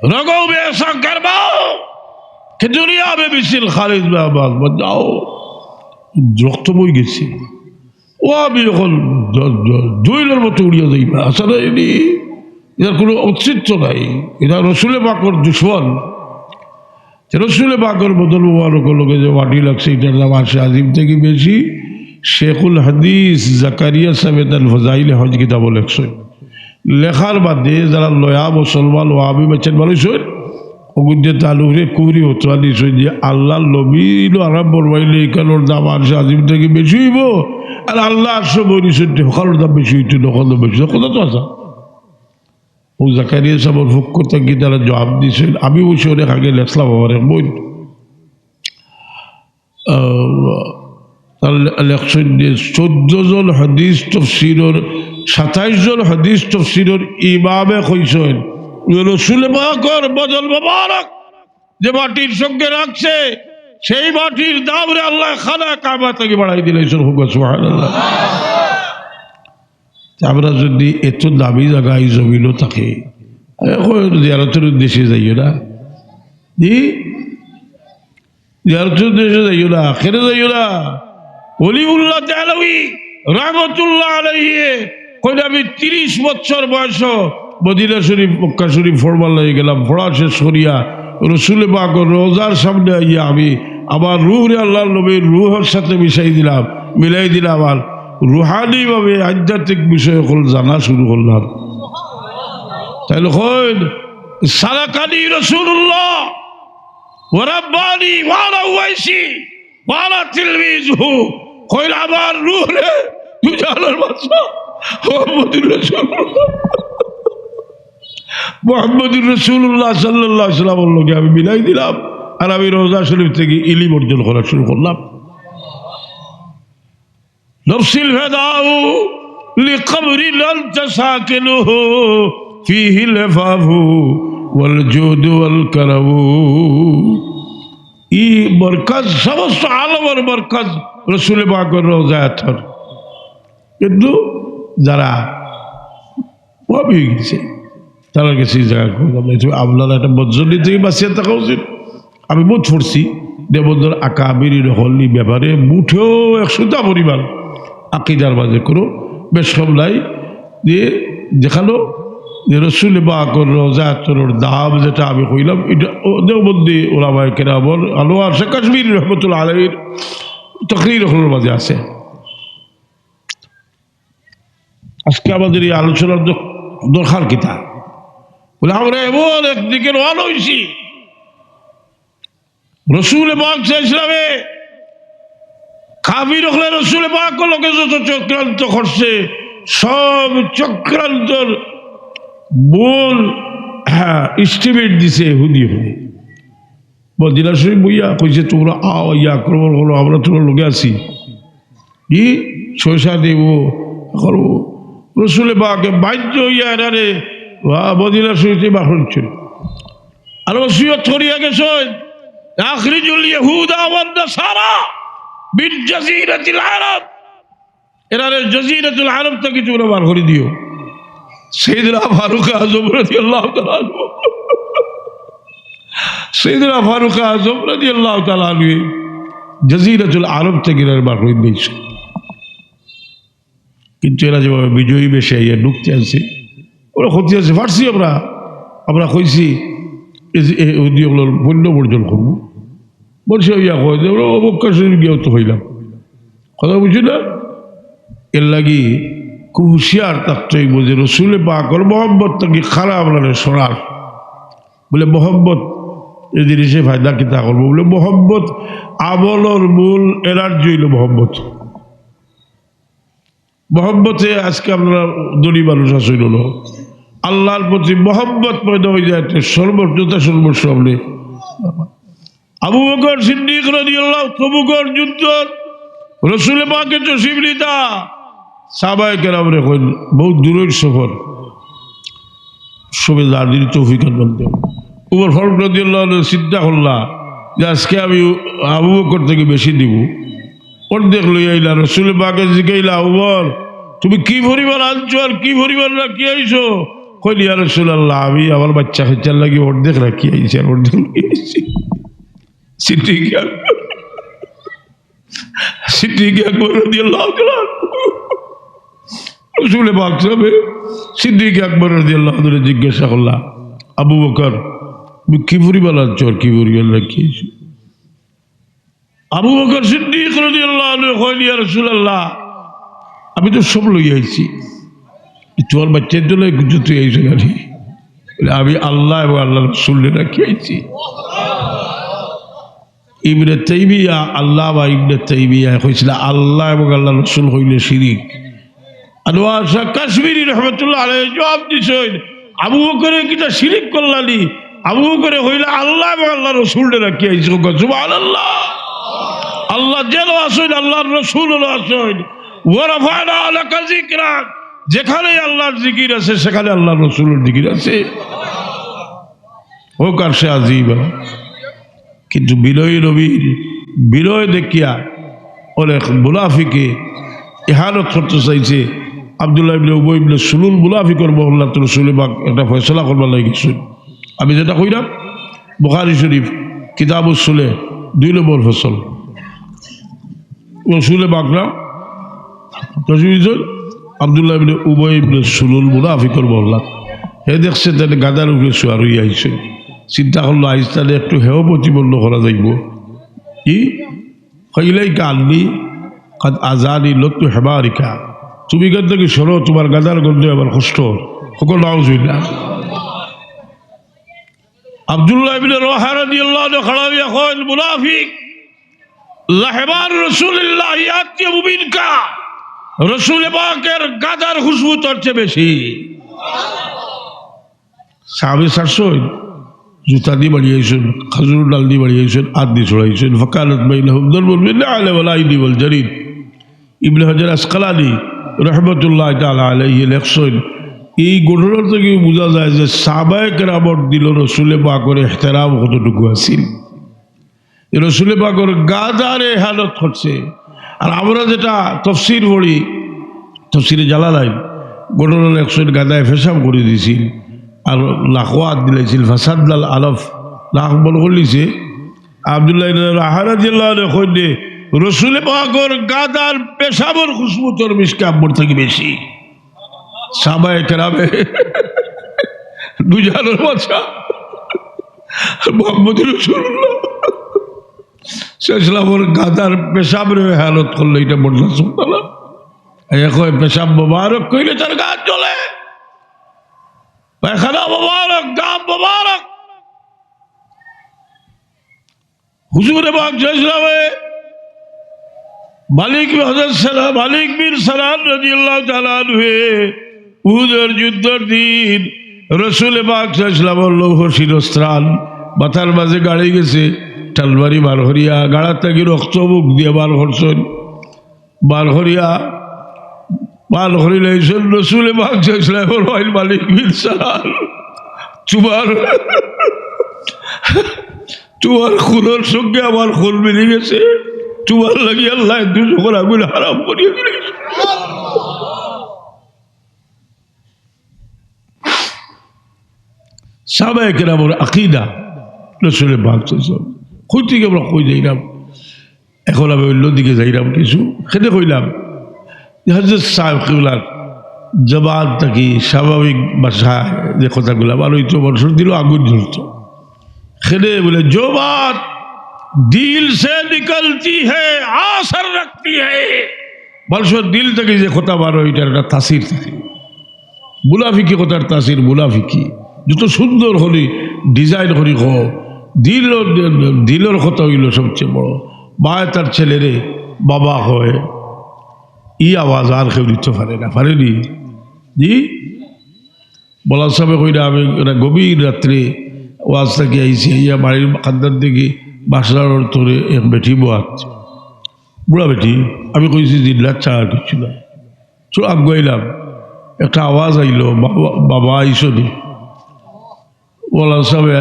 رگوں میں ایسا گرماؤ کہ دنیا میں بھی سل خالد میں آباد بن جاؤ۔ রক্ত বই গেছে। ও আমি এখন দ-, দ-, দইলর মতো উড়িয়া যাইবা। আসলে এনি, এর কোনো অস্তিত্ব নাই। এটা রসুলে পাকর দুশমন। তে রসুলে পাকর বদন মোবারকর লগে যে মাটি লাগছে, এটার দাম আরশে আজিম থাকি বেশি। শেখুল হাদিস জাকারিয়া সাহেবে তার ফজাইলে হজ কিতাবও লেখছে। লেখার বাদে যারা লয়া মুসলমান ওয়াহাবি বাচ্চান মানুষ অইন, অগুইন্তে তার উপরে কুফরি ফতোয়া দিছে যে আল্লাহর নবী অইলো আরাম ফরমাইলে ইখানোর দাম আরশে আজিম থাকি বেশি অইবো, আর আল্লাহ আরশো বই নিছইন, হকলর দাম বেশি অইতো, হকলর দাম বেশি। কথা তো আছে। ও জাকারিয়া সাহেবের পক্ষ থাকি তারা জবাব দিছইন। আমি অবশ্য অনেক আগে লেখলাম আমার এক বই। আহ, তার লে-, লেখছইন যে চৌদ্দ জন হাদিস তফসিরর, সাতাইশ জন হাদিস তফসিরর ইমামে কইছইন যে রসুলে পাকর বদন মোবারক যে মাটির সঙ্গে রাখছে, সেই মাটির দামরে আল্লায় খানায়ে কাবা থাকি বাড়াই দিলাইছইন। কও সুবহানাল্লাহ। তে আমরা যদি এত দামি জাগা ই জমিনো থাকে, এখন জিয়ারতর উদ্দেশ্যে যাইও না। জি? জিয়ারতর উদ্দেশ্যে যাইও না, কেনে যাইও না? ওলিউল্লাহ দেহলভী রহমতুল্লাহ আলাইহি কইন, "আমি তিরিশ বছর বয়স মদিনা শরীফ, মক্কা শরীফ ফরবার লাগি গেলাম, ফরা শেষ করিয়া রসুলে পাকর রওজার সামনে আইয়া আমি আমার রুহরে আল্লাহর নবীর রুহর সাথে মিশাই দিলাম, মিলাই দিলাম, আর রুহানিভাবে আধ্যাত্মিক বিষয় হকল জানা শুরু করলাম।" তাইলে কইন, "সালাকানি রাসূলুল্লাহ ওয়া রাব্বানি ওয়া আনা উওয়াইসি ওয়া আনা তিলমিজুহু।" কইন, "আমার রুহরে দুজাহানের বাদশা মুহাম্মদুর রাসূলুল্লাহ, মুহাম্মদুর রাসূলুল্লাহ সাল্লাল্লাহু আলাইহি ওয়াসাল্লামর লগে আমি মিলাই দিলাম, আর আমি রওজা শরীফ থাকি ইলিম অর্জন করা শুরু করলাম।" نفسی الفداء لقبر انت ساکنہ فیہ العفاف والجود والکرم। ই মরকজ, সমস্ত আলমর মরকজ রসুলে পাকর রওজা আতহর। কিন্তু যারা ওয়াহাবি অই গেছে, তারার গেছে ই জাগা করলাম না। আপনারা একটা বদজলি থাকি বাঁচিয়া থাকা উচিত। আমি বউত পড়ছি, দেওবন্দর আকাবিরিন অকল ই ব্যাপারে মুঠেও এক সুতা পরিমাণ আকিদার মাঝে কোনো বেশকম নাই। যে যেখানো যে রসুলে পাকর রওজা আতহরর দাম যেটা আমি কইলাম, ইটা ও দেওবন্দি উলামায়ে কেরামর আনোয়ার শাহ কাশ্মীরি রহমতুল্লাহ আলাইহির তকরির অকলর মাঝে আছে। আজকে আমাদের এই আলোচনার দ-, দরকার কিতা? বলে, আমরা এমন একদিকে রওয়ানা অইছি, রসুল পাক সাল্লাল্লাহু আলাইহি ওয়াসাল্লামে কাফির অকলে রসুল পাকর লগে যত চক্রান্ত করছে, সব চক্রান্তর মূল, হ্যাঁ, estimate দিছে ইহুদি অকলে। মদিনা শরীফ বইয়া কইছে, "তোমরা আও, ইয়া আক্রমণ করো, আমরা তোমরা লগে আছি।" কি? ছয় সাত দিব, করবো। রসুল পাকে বাধ্য হইয়া এরারে, আহ, মদিনা শরীফ থেকে বার করছেন। আর ওসিয়ত করিয়া গেছেন, "আখরিজুল ইয়াহুদা ওয়ান নাসারা মিন জাজিরাতিল আরব।" এরারে জাজিরাতুল আরব থেকে তোমরা বার করে দিও। সাইয়েদনা ফারুক আজম রাদিয়াল্লাহু তাআলা আনহু, সাইয়েদনা ফারুক আজম রাদিয়াল্লাহু তাআলা আনহু জাজিরাতুল আরব থেকে এরারে বার করে দিয়েছে। কিন্তু এরা যেভাবে বিজয়ী বেশে আইয়া ঢুকতে আছে, ওরা ক্ষতি আছে, পারছি আমরা, আমরা কইছি, এই যে, এই ইহুদি অকলর পণ্য বর্জন করবো। বলছে, ইয়া কয় যে, "ওরা মক্কা শরীফ গিয়েও তো হইলাম।" কথা বুঝি না? এর লাগি খুব হুঁশিয়ার থাকতে হইব যে রসুল পাকর মহব্বত থাকি খারাপ লাগে সরার। বলে, মহব্বত এই জিনিসে ফায়দা কিতা করবো? বলে, মহব্বত আমলর মূল energy হইল মহব্বত। মহব্বতে আজকে আপনারা ধনী মানুষ আছেন হলো, আল্লাহর প্রতি মহব্বত পয়দা হয়ে যায়, তো সর্ব-, যথা সর্বস্ব আপনি। আবু বকর সিদ্দিক রাদিয়াল্লাহু, তবুকর যুদ্ধ, রসুল পাকে তশরিফ নিতা, সাহাবায়ে কেরামরে কইন, বহুত দূরের সফর, সবে যার দিন তৌফিক বলতে। উমর ফারুক রাদিয়াল্লাহু আনহু চিন্তা করলা যে আজকে আমি আবু বকর থেকে বেশি দিব, অর্ধেক লই আইলা। রসুল পাকে জিগাইলা, "উমর, তুমি কি পরিমাণ আনছো আর কি পরিমাণ রাখি আইছো?" কইল, "ইয়া রাসূলুল্লাহ, আমি আমার বাচ্চা কাচ্চার লাগি অর্ধেক রাখি আইছি আর অর্ধেক লই আইছি।" সিদ্দিক আকবর, সিদ্দিক আকবর রাদিয়াল্লাহু তাআলা আনহু। রসুল পাক সাহেব সিদ্দিক আকবর রাদিয়াল্লাহু আনহু জিজ্ঞাসা করলা, "আবু বকর, তুমি কি পরিমাণ আনছো আর কি পরিমাণ রাখি আইছো?" আবু বকর সিদ্দিক রাদিয়াল্লাহু আনহু কইল, "ইয়া রাসূলুল্লাহ, আমি তো সব লই আইছি, তোমার বাচ্চার জন্য কিছু তুই আইছো না নি?" বলে, "আমি আল্লাহ এবং আল্লাহর রসুলরে রাখি আইছি।" ইবনে তাইমিয়া, আল্লামা ইবনে তাইমিয়া কইছিলা, "আল্লাহ এবং আল্লাহর রসুল হইলে শিরিক।" আনোয়ার শাহ কাশ্মীরি রহমতুল্লাহ আলাইহি জবাব দিছইন, "আবু বকরে কিতা শিরিক করলানি?" আবু বকরে কইলা, "আল্লাহ এবং আল্লাহর রসুলরে রাখি আইছি।" সুবহানাল্লাহ। আল্লাহ যেন আছইন, আল্লাহর রসুল হলো আছইন। "ওয়া রাফা'না লাকা যিকরাক।" যেখানে আল্লাহর জিকির আছে, সেখানে আল্লাহর রসুলের জিকির আছে। হোক আরশে আজিম। কিন্তু বিনয়ী নবীর বিনয় দেখিয়া অনেক মুনাফিকে এহানত করতে চাইছে। আব্দুল্লাহ ইবনে উবাই ইবনে সুলুল মুনাফিকর মহল্লাত রসুল পাক একটা ফয়সালা করবার লাগি গেছইন। আমি যেটা কইলাম, বুখারী শরীফ, কিতাবুস সুলে, দুই নম্বর ফসল। রসুল পাক না তশরিফ দিছইন আব্দুল্লাহ ইবনে উবাই ইবনে সুলুল মুনাফিকর মহল্লাত। হে দেখছে তাইলে গাধার উপরে সওয়ার হইয়া আইছে। চিন্তা করলো, আইজ তাইলে একটু হেয় প্রতিপন্ন করা যাইব। কি? "ইলাইকা আন্নী কাদ আযানি লাতনু হিমারিকা।" তুমি এখান থেকে সরো, তোমার গাধার গন্ধে আমার কষ্ট অর। সকল নাউজুবিল্লাহ। আব্দুল্লাহ ইবনে রওয়াহা রাদিয়াল্লাহু আনহু খাড়া হইয়া কইন, "মুনাফিক, লাহিমারু রাসূলিল্লাহি আতয়াবু মিনকা।" রসুল পাকের গাধার খুশবু তোর চেয়ে বেশি। সাহাবী ছাড়ছইন, জুতা দি বাড়ি আইছইন, খাজুর ডাল দি বাড়ি আইছইন, আত দি ছড়াইছইন। ফাকানাত বাইনাহুম দারবুন বিন নাআলি ওয়াল আইদি ওয়াল জারিদ। ইবনে হাজার আসকালানী রহমতুল্লাহ তাআলা আলাইহি লেখছইন, এই ঘটনা থেকে বুঝা যায় যে সাহাবায়ে কেরামর দিলো রসুলে পাকর ইহতেরাম কতটুকু আছিল। রসুলে পাকর গাধারে এহানত করছে। আর আমরা যেটা তফসির পড়ি, তফসিরে জালালাইন, ঘটনা লেখছইন গাধায় পেশাব করি দিছিল, আর নাকো আত দিলাইছিল, ফাসাদ্দাল আনফ, নাক বন্ধ করি দিছে। আব্দুল্লাহ ইবনে রাওয়াহা রাদিয়াল্লাহু আনহু কইন, রসুলে পাকর গাধার পেশাবর খুশবু তোর মিশকে আম্বর থাকি বেশি। সাহাবায়ে কেরামে দুজাহানর বাদশা মুহাম্মদুর রাসূলুল্লাহ সাল্লাল্লাহু আলাইহি ওয়াসাল্লামর গাধার পেশাবরে এহানত করলে এটা বরদাস্ত করতা না। এ কয়, পেশাব মোবারক কইলে তার গা জ্বলে, পায়খানা মোবারক, গা মোবারক। হুজুরে পাক সাল্লাল্লাহু আলাইহি ওয়াসাল্লামে মালিক বিন হযরত সালাম, মালিক বিন সালাম রাদিয়াল্লাহু তাআলা আনহু উহুদের যুদ্ধর দিন রসুলে পাক সাল্লাল্লাহু আলাইহি ওয়াসাল্লামর লৌহ শিরস্ত্রাণ মাথার মাঝে গাড়ি গেছে, টালবাড়ি বার করিয়া গাড়া থাকি রক্ত মুখ দিয়া বার করছইন। বার করিয়া, বার করিলে এইসব রসুলে পাক সাল্লাল্লাহু আলাইহি ওয়াসাল্লাম ফরমাইল, "মালিক বিন সালাম, তুমার, তুমার খুনর সঙ্গে আমার খুন মিলি গেছে, তুমার লাগি আল্লায় দুজখর আগুন হারাম করিয়া দিলাইছে।" সাহাবায়ে কেরামর আকিদা, রসুলে পাক সাল্লাল্লাহু আলাইহি ওয়াসাল্লাম। কই থাকি আমরা কই যাইরাম? এখন আমি অন্য দিকে যাইরাম কিছু। কেনে কইলাম, যে হযরত সাহেব কিবলার জবান থাকি স্বাভাবিক ভাষায় যে কথাগুলা বার অইতো, মানুষর দিলো আগুন জ্বলতো। কেনে বলে, "জো বাত দিল সে নিকলতি হ্যায়, আসর রাখতি হ্যায়।" মানুষর দিল থাকি যে কথা বার অয়, ইটার একটা তাসির থাকে। মুনাফিকি কথার তাসির মুনাফিকি। যত সুন্দর করি design করি কও, দিলর, দিলর কথা অইলো সবচেয়ে বড়। মায় তার ছেলেরে বাবা কয়, ই আওয়াজ আর কেউ দিতো পারে না, পারেনি? জি? মৌলানা সাহেবে কইরা, আমি একটা গভীর রাত্রে ওয়াজ থাকি আইছি, আইয়া বাড়ির কান্দার দিকে বাসলার তরে এক বেটি বওয়াত, বুড়া বেটি। আমি কইছি, "জিন্নাত ছাড়া আর কিচ্ছু না।" তো আগুয়াইলাম, একটা আওয়াজ আইলো, "বাবা, বাবা আইছো নি?" মৌলানা সাহেবে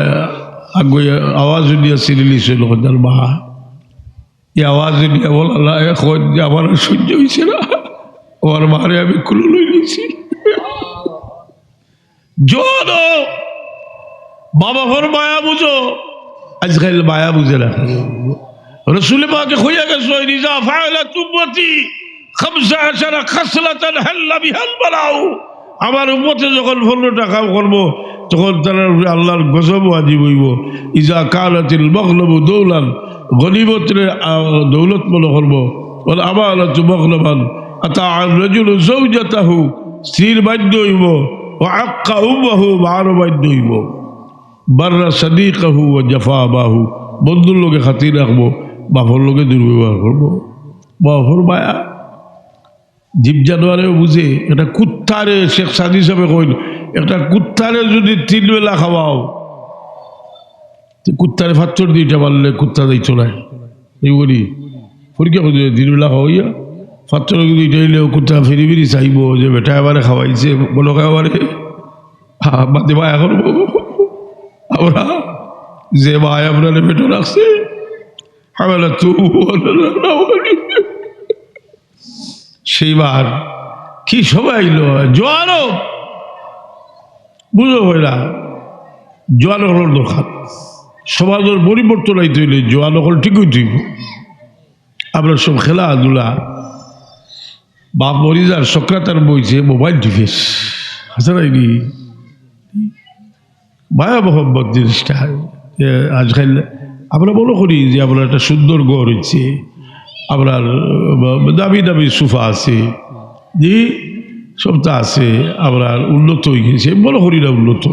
আগুয়াইয়া আওয়াজ দিয়া চিল্লাইছইন, "মা।" এই আওয়াজ দিয়া মৌলানা কইন যে, "আমার আর সহ্য অইছে না, আমার মারে আমি কুলো লই নিছি।" জোয়ানো, বাবা ফর মায়া বুঝো, আজকাল মায়া বুঝে না। রসুলে পাকে কইয়া গেছইন, "ইজা ফাআলাত উম্মতি খামসা আশারা খাসলাতান হাল্লা বিহাল বালাউ।" আমার উম্মতে যখন পনেরোটা কাম করবো, তখন তারার উপরে আল্লাহর গজব ওয়াজিব অইবো। ইজা কানাতিল মাগনামু দাওলান, গনিমতরে, আ, দৌলত মনে করবো। ওয়াল আমানাতু মাগনামান, আতাআর রাজুলু যাওজাতাহু, স্ত্রীর বাধ্য অইবো। ওয়া আক্কা উম্মাহু, মারও বাধ্য অইবো। বাররা সাদিকাহু ওয়া জাফা আবাহু, বন্ধুর লগে খাতির রাখবো, বাপর লগে দুর্ব্যবহার করবো। বাপর মায়া। জীব জানোয়ারেও বুঝে, একটা কুত্তারে, শেখ সাদি সাহেবে কইন, একটা কুত্তারে যদি তিন বেলা খাওয়াও, তে কুত্তারে পাথর দুইটা মারলে কুত্তা যাইতো নায়। এই বলি, পরীক্ষা করি দিন বেলা খাওয়াইয়া, পাথর দুইটা অইলেও কুত্তা ফিরি ফিরি চাইবো যে বেটায় আমারে খাওয়াইছে, মনে কয় আমারে, আ, বাদে মায়া করবো। আমরা যে মায় আপনারে পেটো রাখছে, হামালাতু সেই বার কি সময় আইলো? জোয়ানো, বুঝো ভাইরা, জোয়ান অকলর দরকার। সমাজর পরিবর্তন আইতে অইলে জোয়ান অকল ঠিক অইতে অইবো। আমরা সব খেলাধুলা, বাপ মরি যার, সক্রাতার বইছে, মোবাইল টিপের। হাছা নায়নি? মায়া মোহাব্বত জিনিসটা, এ, আজকাল আমরা মনে করি যে আমরা একটা সুন্দর ঘর অইছে, আমরার, আহ, দামি দামি সোফা আছে, জি, সবতা আছে, আমরা উন্নত অই গেছি, মনে করি না উন্নত।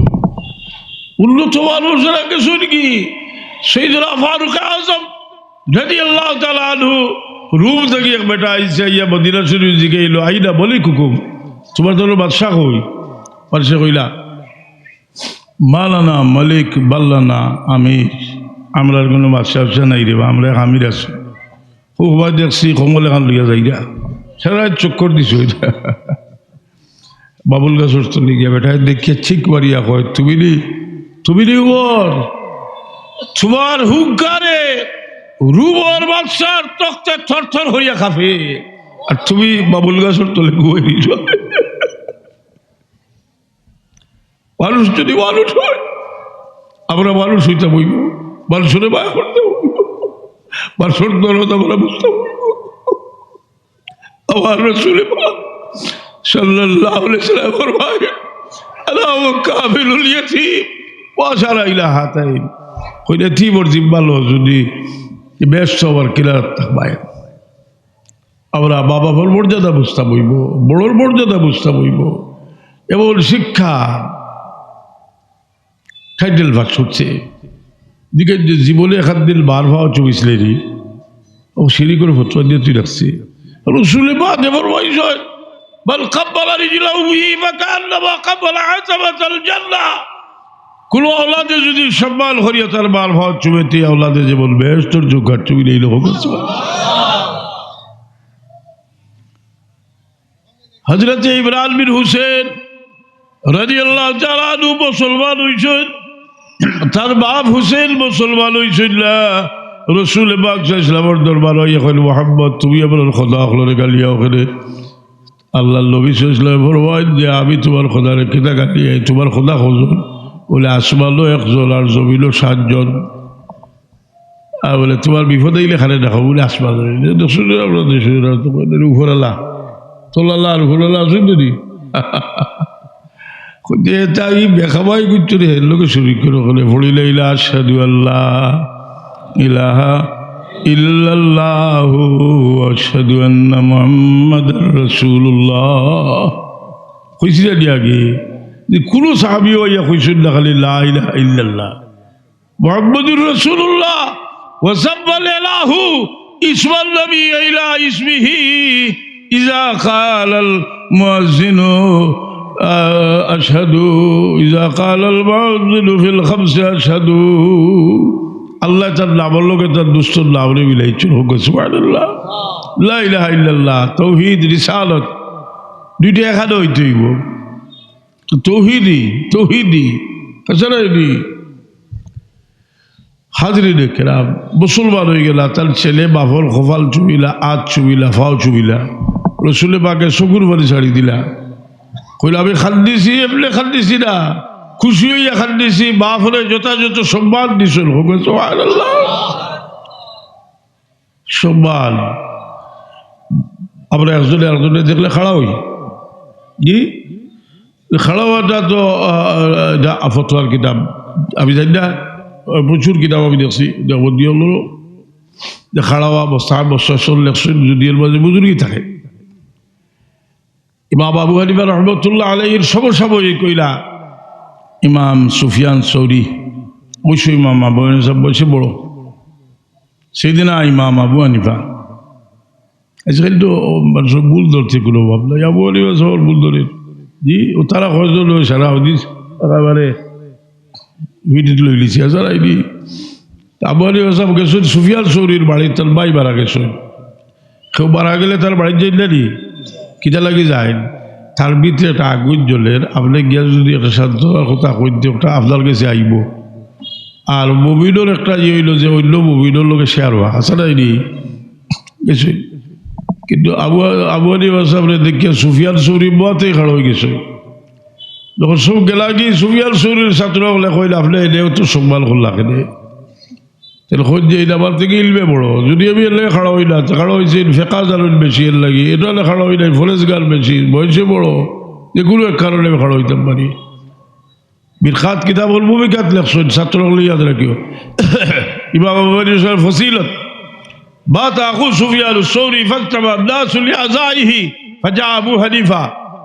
উন্নত মানুষ এরা কিছু নাকি? সৈয়দনা ফারুক আজম রাদিয়াল্লাহু তাআলা আনহু, রুম থাকি এক বেটা আইছে, আইয়া মদিনা শরীফ জিগাইলো, "আইনা মালিকুকুম, তুমার দলর বাদশা কই?" বাদশা কইলা, "মা লানা মালিক বাল লানা আমির, আমরার কুনু বাদশা বাদশা নাই রে বা, আমরা এক আমির আছি।" ও বা দেখছি কম্বল এখান লইয়া যাইরা, সারা চক্কর দিছে অইটা। বাবুল গাছর তলে গিয়া বেটায় দেখিয়া চিক মারিয়া কয়, "তুমি নি, তুমি নি উমর? তুমার হুঙ্কারে রুমর বাদশার তখতে থরথর করিয়া কাঁপে, আর তুমি বাবুল গাছর তলে ঘুমাই রইছো।" মানুষ যদি মানুষ অয়, আমরা মানুষ অইতাম অইবো, মানুষরে মায়া করতাম অইবো, মানুষর দরদ আমরা বুঝতাম অইবো। আমার রসুলে পাক সাল্লাল্লাহু আলাইহি ওয়াসাল্লাম ফরমায়, "আনা ওয়া কাফিলুল ইয়াতীম ওয়া আশারা ইলা হাতাইন।" কইন, "এতিমর জিম্মা লও যদি, বেহেশত আমার কিনারাত থাকবায়।" আমরা মা বাপর মর্যাদা বুঝতাম অইবো, বড়র মর্যাদা বুঝতাম অইবো। এমন শিক্ষা, title pass করছে, দিকে যে জীবনে এখান দিন বার পাও চুবিছলে নি, ও সিঁড়ি করে ফতোয়া দিয়া তুই রাখছি। রসুলে পাকে ফরমাইছইন, "মান কাব্বালা রিজলাহু বিহি ফাকান্নামা কাব্বালা আতামাতাল জান্নাহ।" কুনু আওলাদে যুদি সম্মান করিয়া তার বার পাও চুমে, তে আওলাদে যেমন বেহেশতর চৌকাঠ চুমিলে এই লোক। হযরতে ইমরান বিন হুসেন রাদিয়াল্লাহু তাআলা আনহু মুসলমান অইছইন, তার বাপ হুসেন মুসলমান অইছইন না। রসুলে পাক সাল্লাল্লাহু আলাইহি ওয়াসাল্লামর দরবারো আইয়া কইন, "মুহাম্মদ, তুমি আমরার খোদা অকলরে গালিয়াও কেনে?" আল্লাহর নবী সাল্লাল্লাহু আলাইহি ওয়াসাল্লামে ফরমাইন যে, "আমি তুমার খোদারে কিতা গালিয়াই? তুমার খোদা কয়জন?" বলে, "আসমানো একজন আর জমিনো সাতজন।" আর বলে, "তুমার বিপদ আইলে কারে ডাকো?" বলে, "আসমানো।" দেখছো নি, আমরা দেশে এরা তো কয়, "উপরআলা, তলাআলা আর উপরআলা আছইন তো নি?" কইতে, "এটা ই বেখাবাই করতো রে, এর লগে শরিক করে ওখানে পড়িলে ইলা আশহাদু আল্লা ইলাহা ইল্লাল্লাহু ওয়া আশহাদু আন্না মুহাম্মাদার রাসূলুল্লাহ।" কইছি জানি আগে যে কুনু সাহাবীও ইয়া কইছইন না, খালি লা ইলাহা ইল্লাল্লাহ। মুহাম্মাদুর রাসূলুল্লাহ, ওয়া সাব্বাল ইলাহু ইসমান নাবী ইলা ইসমিহি, ইযা ক্বালাল মুয়াজ্জিনু, আ, আশহাদু, ইযা ক্বালাল মুয়াজ্জিনু ফিল খামসি আশহাদু। আল্লায় তার নামর লগে তার দুস্তর নামরে মিলাইছইন। কউক্কা সুবহানাল্লাহ। লা ইলাহা ইল্লাল্লাহ, তাওহীদ, রিসালত, দুইটা একখানো অইতে অইবো। তো তৌহিদি, তৌহিদি, হাছানা নি? হাজিরিনে কেরাম, মুসলমান অইগেলা, তার ছেলে বাপর কপাল চুমিলা, আত চুমিলা, পাও চুমিলা, রসুলে পাকে চকুর পানি ছাড়ি দিলা। কইলা, "আমি কান্দিছি, এমনে কান্দিছি না, খুশি অইয়া কান্দিছি।" বাপরে যথাযথ সম্মান দিছইন। কউক্কা সুবহানাল্লাহ। সম্মান। আমরা একজনে আরকজনরে দেখলে খাড়া অই। জি? খাড়া অওয়াটা তো, আহ, এটা ফতোয়ার কিতাব। আমি জানি না, আহ, প্রচুর কিতাব আমি দেখছি, দেওবন্দি অকলর। যে খাড়া অওয়া, মুস্তাহাব, মুস্তাহসান লেখছইন, যদি এর মাঝে বুজুর্গি থাকে। ইমাম আবু হানিফা রহমতুল্লাহ আলাইহির সমসাময়িক অইলা ইমাম সুফিয়ান সৌরি, অবশ্য ইমাম আবু হানিফা সাহেব বয়সে বড়। সেইদিনা ইমাম আবু হানিফা, আজকাল তো মানুষ ভুল ধরতে কুনু অভাব নাই, আবু হানিফা সাহেব ভুল ধরে। জি, ও তারা কয়জন অয় সারা হাদিস একেবারে মিনিট লইলিছি, আচ্ছা, রাইনি। আবু হানিফা সাহেব গেছইন সুফিয়ান সৌরির বাড়িত, তার ভাই মারা গেছইন। কেউ মারা গেলে তার বাড়িত যাইন না নি? কিতা লাগি যাইন? তার ভিতরে একটা আগুন জ্বলের, আপনে গিয়া যদি একটা সান্ত্বনার কথা কইন, তে ওটা আপনার গেছে আইবো। আর মুমিনর একটা ইয়ে অইলো যে অইন্য মুমিনর লগে share অওয়া, হাছানা নি? গেছে। কিন্তু আবু, আবু হানিফা সাহেবরে দেখিয়া সুফিয়ান সৌরি মুয়াতেই খাড়া অই গেছে। যখন সব গেলাগি, সুফিয়ান সৌরির ছাত্র অকলে কইলা, "আপনে এনে অত সম্মান করলা কেনে?" তাইলে কইন যে, "ইটা আমার থাকি ইলমে বড়। যদি আমি এর লগে খাড়া অই না, তে খাড়া অইছে ফেকা জানইন বেশি এর লাগি। ইটা অইলে খাড়া অই নাই, ফরেজগার বেশি, বয়সে বড়। যে কুনু এক কারণে আমি খাড়া অইতাম পারি।" মিরকাত কিতাবুল মুবিকাত লেখছইন, ছাত্র অকলে ইয়াদ রাখিও। ইমাম আবু হানিফার ফজিলত। بات أخو سفيان الثوري فاجتمع الناس لعزائه، فجاء أبو حنيفة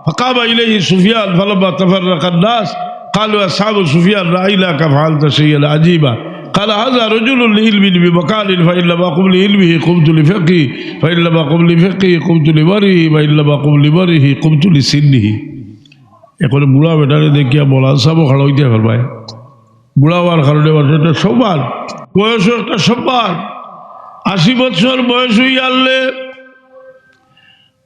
فقام إليه سفيان، فلما تفرق الناس قالوا أصحاب سفيان: "رأيناك فعلت شيئا عجيبا." قال: "هذا رجل لعلمي بمكان، فإن لم أقم لعلمه قمت لفقهه، فإن لم أقم لفقهه قمت لورعه، فإن لم أقم لورعه قمت لسنه." এখন বুড়া বেটারে দেখিয়া মৌলানা সাহেবও খাড়া অইতে পারবায়। বুড়া অওয়ার কারণে মানুষর একটা সম্মান, বয়সও একটা সম্মান। আশি বছর বয়স অইয়া আরলে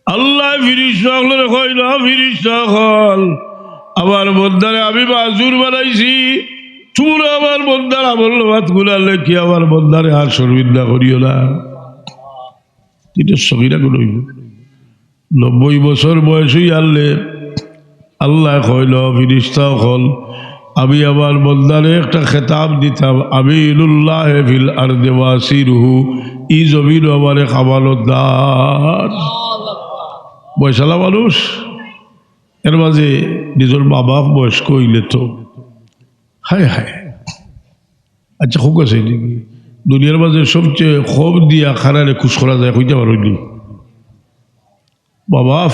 আল্লায় ফিরিস্তা অকলরে কইন, "ফিরিস্তা অকল, আমার বন্দারে আমি মাজুর বানাইছি, তুমরা আমার বন্দার আমলনামাত গুনা লেখি আমার বন্দারে আর শর্মিন্দা করিও না।" ইটা সগিরা গুনা অইবো। নব্বই বছর বয়স অইয়া আরলে আল্লায় কইন, "ফিরিস্তা অকল, আমি আমার বন্দারে একটা খেতাব দিতাম, আমিনুল্লাহ ফিল আরদে ওয়াসিরুহু, ই জমিনো আমার এক আমানতদার।" বয়সালা মানুষ, এর মাঝে নিজর মা বাপ বয়স্ক অইলে তো, হায় হায়। আচ্ছা, খুব আছে, দুনিয়ার মাঝে সবচেয়ে কম দিয়া কারারে খুশ করা যায়, কইতা পারইন নি? মা বাপ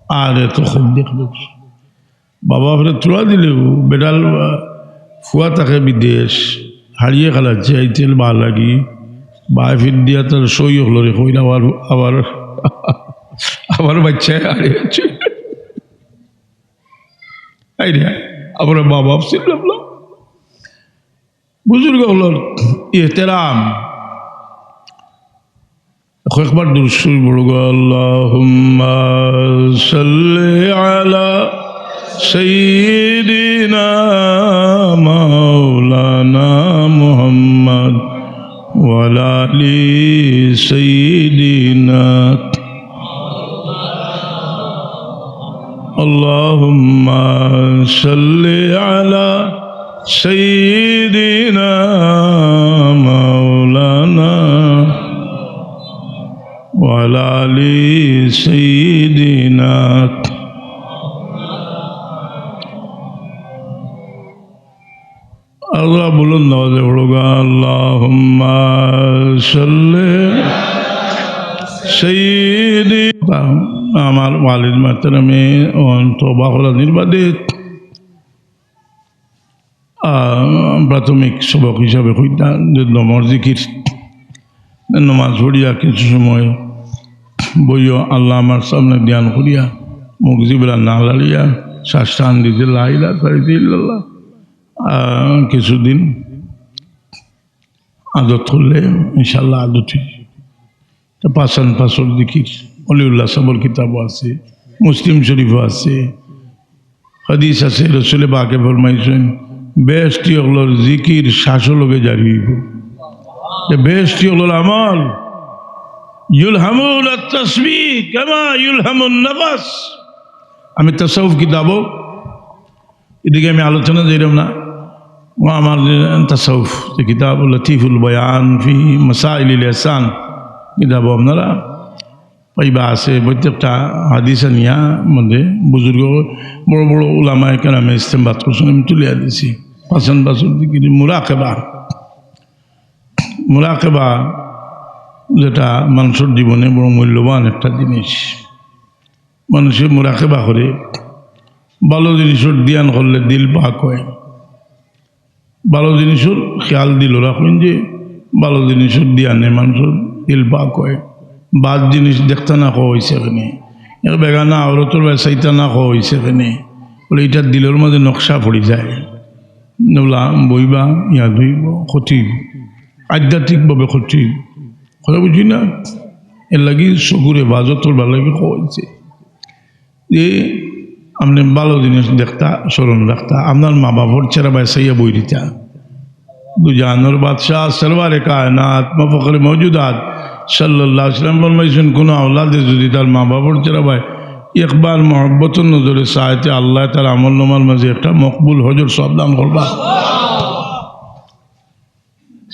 আর এত কম দেখলে। মা বাপরে তুলা দিলেও বেটার ফুয়া থাকে বিদেশ, হারিয়ে খালাচ্ছে, আইতেল বা লাগি, বায় ফির দিয়া তার সই হকলরে কইল, আবার, আবার, আবার বাচ্চায় হারিয়েছে। আই রে, আমরা মা বাপ ছিলাম না। বুজুর্গ হকলর এহতেরাম। কয়েকবার দুরূদ শরীফ পড়ুগা, اللهم صل على سيدنا مولانا محمد وعلى آل سيدنا. اللهم صل على سيدنا مولانا وعلى آل سيدنا. আল্লাহ বলুন, নামাজে পড়ুগা, اللهم صل سيدي. আমার ওয়ালিদ মাহতারামে অন্ত বাহরা নির্বাদিত আহ, প্রাথমিক সবক হিসাবে কইতা যে দমর জিকির, নমাজ পড়িয়া কিছু সময় বইও আল্লাহ আমার সামনে ধ্যান করিয়া, মুখ জিবরা না লাড়িয়া, শ্বাস টান দিতে লা ইলাহা ইল্লাল্লাহ, আহ, কিছুদিন আদত করলে ইনশাআল্লাহ আদত হইবে। তা পাঁচন পাঁচর জিকির, অলিউল্লাহ সাহেবর কিতাবও আছে, মুসলিম শরীফও আছে। হাদিস আছে, রসুলে পাকে ফরমাইছেন, বেহেশতি অকলর জিকির শ্বাসর লগে জারি হইব। যে বেহেশতি অকলর আমল, يلهمون التسبيح كما يلهم النفس. আমি তাসাউফ কিতাবও এদিকে আমি আলোচনা যাইলাম না। ও আমার যে তাসাউফ, যে কিতাব লতিফুল বয়ান ফি মাসাইলিল ইহসান, কিতাব আপনারা পাইবা আছে, প্রত্যেকটা হাদিস আনিয়া মধ্যে বুজুর্গ, বড় বড় উলামায়ে কেরামে ইস্তেমবাদ করছেন, আমি তুলিয়া দিছি। পাঁচন পাঁচর জিকির, মুরাকেবা। মুরাকেবা যেটা মানুষের জীবনে বড় মূল্যবান একটা জিনিস। মানুষে মুরাকেবা করে, ভালো জিনিসর ধ্যান করলে দিল পাক হয়। ভালো জিনিসর খেয়াল দিল রাখইন যে ভালো জিনিসর ধ্যানে মানুষর দিল পাক হয়। বাদ জিনিস দেখতা না কওয়া হইছে এখানে, এক বেগানা আওরতর বায় চাইতা না কওয়া হইছে এখানে, বলে এটা দিলর মাঝে নকশা পড়ি যায়। বলা বইবা, ইয়াদ হইব, ক্ষতি, আধ্যাত্মিকভাবে ক্ষতি। কথা বুঝি না? এর লাগি চকুর হেফাজত করবার লাগি কওয়া হইছে। যে আপনে ভালো জিনিস দেখতা, স্মরণ রাখতা, আপনার মা বাপর চেহারা বায় চাইয়া বই দিতা। দুজাহানর বাদশাহ, সরওয়ারে কায়নাত, মাফখরে মওজুদাত সাল্লাল্লাহু আলাইহি ওয়াসাল্লাম ফরমাইছেন, কোনো আওলাদে যদি তার মা বাপর চেহারা বায় একবার মহব্বতর নজরে চায়, তে আল্লাহ তার আমল নামার মাঝে একটা মকবুল হজর সওয়াব দান করবা।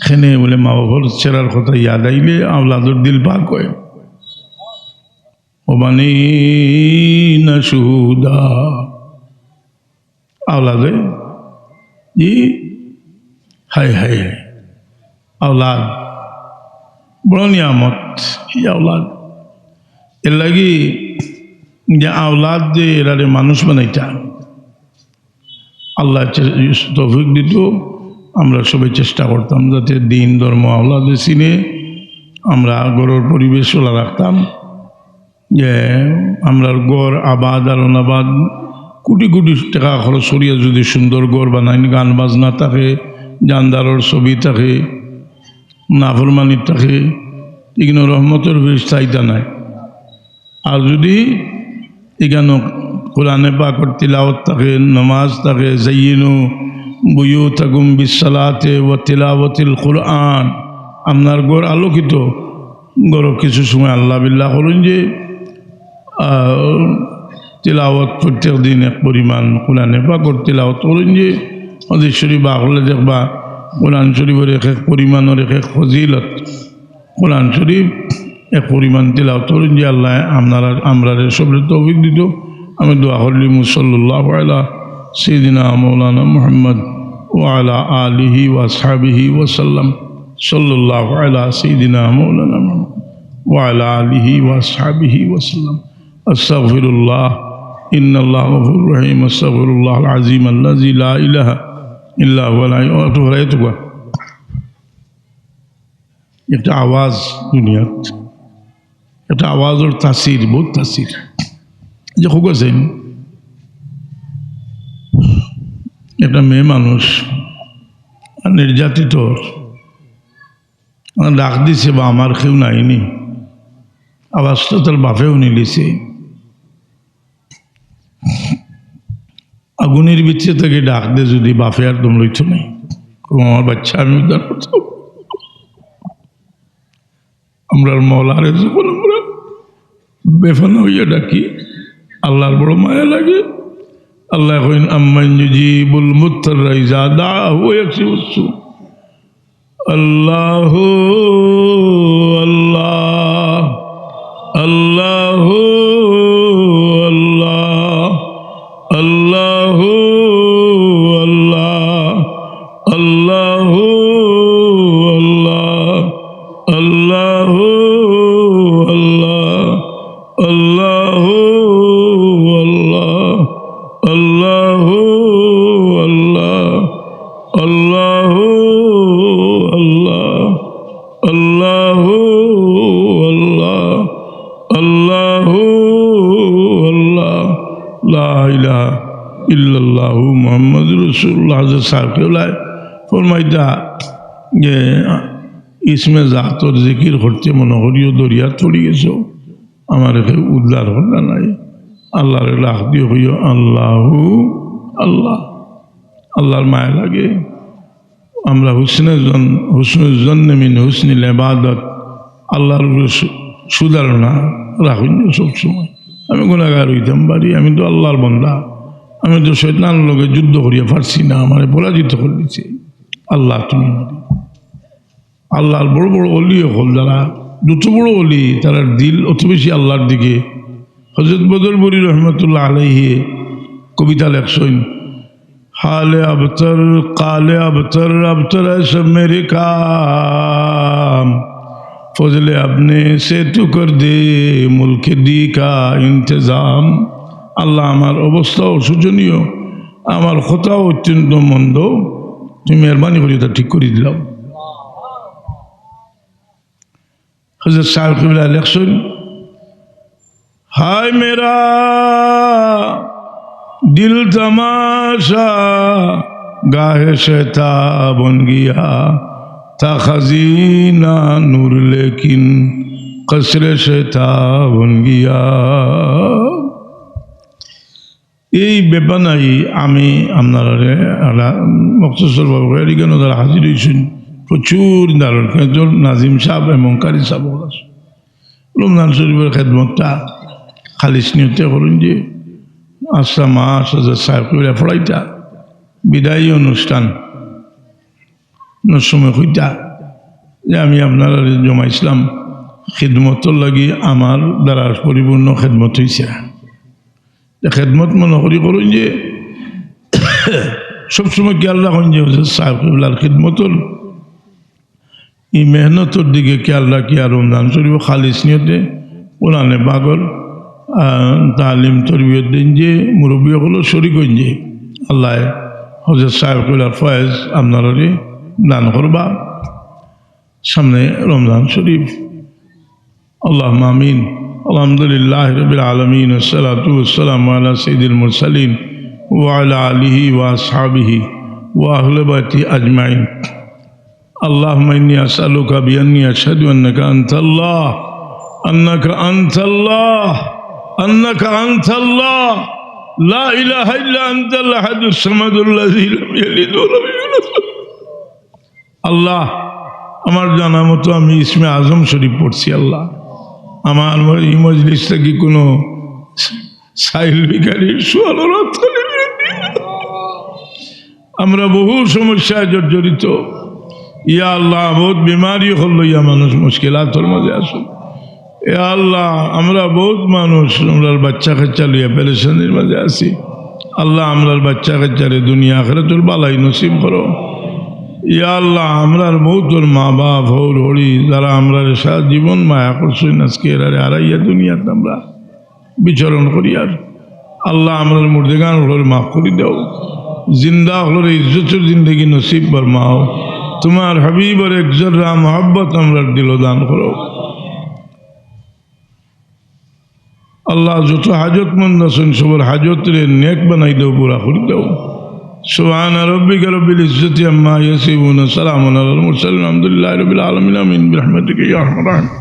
খেনে বলে মা বাপর চেহারার কথা ইয়াদ আইলে আওলাদর দিল পাক হয়। وبنين شهودا। আওলাদে, জি, হায় হায় হায়। আওলাদ বড় নিয়ামত, এই আওলাদ। এর লাগি যে আওলাদ যে এরারে মানুষ বানাইতা, আল্লাহ চে-, তৌফিক দিত, আমরা সবাই চেষ্টা করতাম যাতে দিন, ধর্ম, আওলাদে চিনে আমরা ঘরর পরিবেশ ওলা রাখতাম। যে আমরার ঘর আবাদ আর অনাবাদ, কোটি কোটি টাকা খরচ করিয়া যদি সুন্দর ঘর বানাইন, গান বাজনা থাকে, জানদারর ছবি থাকে, নাফরমানি থাকে, ইগিনো রহমতর ফিরিস্তা আইতা নায়। আর যদি ইখানো কোরআনে পাকর তিলাওয়াত থাকে, নমাজ থাকে, زينوا بيوتكم بالصلاة وتلاوة القرآن, আপনার ঘর আলোকিত, ঘরো কিছু সময় আল্লাহ বিল্লাহ করইন যে, আহ, তিলাওয়াত প্রত্যেক দিন এক পরিমাণ কোরআনে পাকর তিলাওয়াত করইন যে, হাদিস শরীফ বার করলে দেখবা কোরআন শরীফর এক এক পরিমাণর এক এক ফজিলত। কোরআন শরীফ এক পরিমাণ তিলাওয়াত করইন যে আল্লাহ আপনারা, আমরারে সবরে তৌফিক দিত। আমি দোয়া করলিমু, সাল্লাল্লাহু আলা সাইয়্যিদিনা মাওলানা মুহাম্মদ ওয়া আলা আলিহি ওয়া আসহাবিহি ওয়া সাল্লাম। সাল্লাল্লাহু আলা সাইয়্যিদিনা মাওলানা মুহাম্মদ ওয়া আলা আলিহি ওয়া আসহাবিহি ওয়া সাল্লাম। أستغفر الله، إن الله غفور رحيم، أستغفر الله العظيم الذي لا إله إلا هو الحي القيوم. একটা আওয়াজ দুনিয়াত, একটা আওয়াজর তাসির, বহুত তাসির। যে খুব আছেন, একটা মেয়ে মানুষ আর নির্যাতিত, ডাক দিছে বা আমার কেউ নাইনি, আওয়াজটা তার বাপে হুনিলিছে। আগুনের ভিতরে থাকি ডাক দে যদি বাপে আর দম লইতো নাই, ও আমার বাচ্চা আমি উদ্ধার করতাম। আমরার মওলারে যখন আমরা বেফানা হইয়া ডাকি, আল্লাহর বড় মায়া লাগে। আল্লাহ কইন, "আম্মান ইউজিবুল মুত্তাররা ইযা দাআহু ওয়া ইয়াকশিফুস সু।" আল্লাহু আল্লাহ, আল্লাহু আল্লাহ, আল্লাহু আল্লাহ, আল্লাহু আল্লাহ, আল্লাহু আল্লাহ, আল্লাহু আল্লাহ, আল্লাহু আল্লাহ, আল্লাহু আল্লাহ, আল্লাহু আল্লাহ, আল্লাহু আল্লাহ, লা ইলাহা ইল্লাল্লাহু মুহাম্মাদুর রাসূলুল্লাহ। হযরত সাহেব কিবলায় ফরমাইতা যে, "ইসমে জাতর জিকির করতে মনে করিও দরিয়াত পড়ি গেছো, আমারে কেউ উদ্ধার করলা নাই।" আল্লাহরে ডাক দিও, কইও, "আল্লাহু আল্লাহ।" আল্লাহর মায়া লাগে। আমরা হুসনে জন, হুসনুল জন্নে মিন হুসনিল ইবাদত, আল্লাহর উপরে সু-, সুধারণা রাখুন সবসময়। আমি গুনাহগার হইতাম পারি, আমি তো আল্লাহর বান্দা, আমি তো শয়তানর লগে যুদ্ধ করিয়া পারছি না, আমারে পরাজিত করে দিছে। আল্লাহ তুমি আমারে, আল্লাহর বড় বড় অলি অকল যারা, যত বড় অলি, তারার দিল অত বেশি আল্লাহর দিকে। হযরত বদরপুরী রহমতুল্লাহ আলাইহি কবিতা লেখছইন, "حال ابتر، قال ابتر، ابتر ہے سب میرے کام، فضل اپنے سے تو کر دے ملک دی کا انتظام۔" আল্লাহ, আমার অবস্থাও শোচনীয়, আমার কথাও অত্যন্ত মন্দ, তুমি মেহেরবানি করি তা ঠিক করে দিলাও। হযরত সাহেব কিবলা লেখছইন, "ہائے میرا دل تماشا، گاہ شیطاں بن گیا، تھا خزینہ نور لیکن قصر شیطاں بن گیا۔" এই বেপানাই আমি আপনারারে আলা-, মখতসর ভাবে এখানো যারা হাজির হইছইন, প্রচুর দারুণ, কিন্তু নাজিম সাহেব এবং কারি সাহেব ওরা রমজান শরীফর খেদমতটা খালিস নিয়তে করইন যে আস্তা মাস হযরত সাহেব কিবলা পড়াইতা, বিদায়ী অনুষ্ঠান সময় কইতা যে আমি আপনারারে জমাইছলাম, খেদমতর লাগি আমার দ্বারা পরিপূর্ণ খেদমত হইছে। যে খেদমত মনে করি করইন যে সবসময় খেয়াল রাখইন যে হযরত সাহেব কিবলার খেদমতর এই মেহনতর দিকে খেয়াল রাখিয়া রমজান শরীফ খালিস নিয়তে কোরআনে পাকর, আহ, তালিম তরবিয়ত দেইন যে মুরব্বী অকল শরিক হইন যে আল্লাহ হযরত সাহেব কিবলার ফয়েজ আপনারারে দান করবা সামনে রমজান শরীফ। اللهم آمين. الحمد لله رب العالمين، والصلاة والسلام على سيد المرسلين وعلى آله وأصحابه وأهل بيته أجمعين. اللهم إني أسألك بأني أشهد أنك أنت الله، أنك أنت الله، أنك أنت الله، لا إله إلا أنت الأحد الصمد الذي لم يلد ولم يولد। আল্লাহ, আমার জানা মতো আমি ইসমে আজম শরীফ পড়ছি। আল্লাহ, আমার ম-, এই মজলিস থাকি কোনো সাইল ভিখারির সওয়ালর আওতাত আমরা বহু সমস্যায় জর্জরিত। ইয়া আল্লাহ, বহুত বিমারি অকল লইয়া মানুষ মুশকিলাতর মাঝে আছইন। ইয়া আল্লাহ, আমরা বহুত মানুষ আমরার বাচ্চা কাচ্চা লইয়া পেরেশানির মাঝে আছি। আল্লাহ, আমরার বাচ্চা কাচ্চারে দুনিয়া আখিরাতর ভালাই নসিব করো। ইয়া আল্লাহ, আমরার বহুতর মা বাপ, হউর হড়ি, যারা আমরারে সারা জীবন মায়া করছইন, আজকে এরারে হারাইয়া দুনিয়াত আমরা বিচরণ করিয়ার। আল্লাহ, আমরার মুর্দেগান অকলরে মাফ করি দেও, জিন্দা অকলরে ইজ্জতর জিন্দেগি নসিব ফরমাও। তোমার হাবিবর এক জর্রা মহব্বত আমরার দিলো দান করো। আল্লাহ, যত হাজতমন্দ আছইন, সবর হাজতরে নেক বানাই দেও, পুরা করি দেও। سبحان ربك رب العزة عما يصفون، سلام على المرسلين، الحمد لله رب العالمين، آمين برحمتك يا أرحم الراحمين।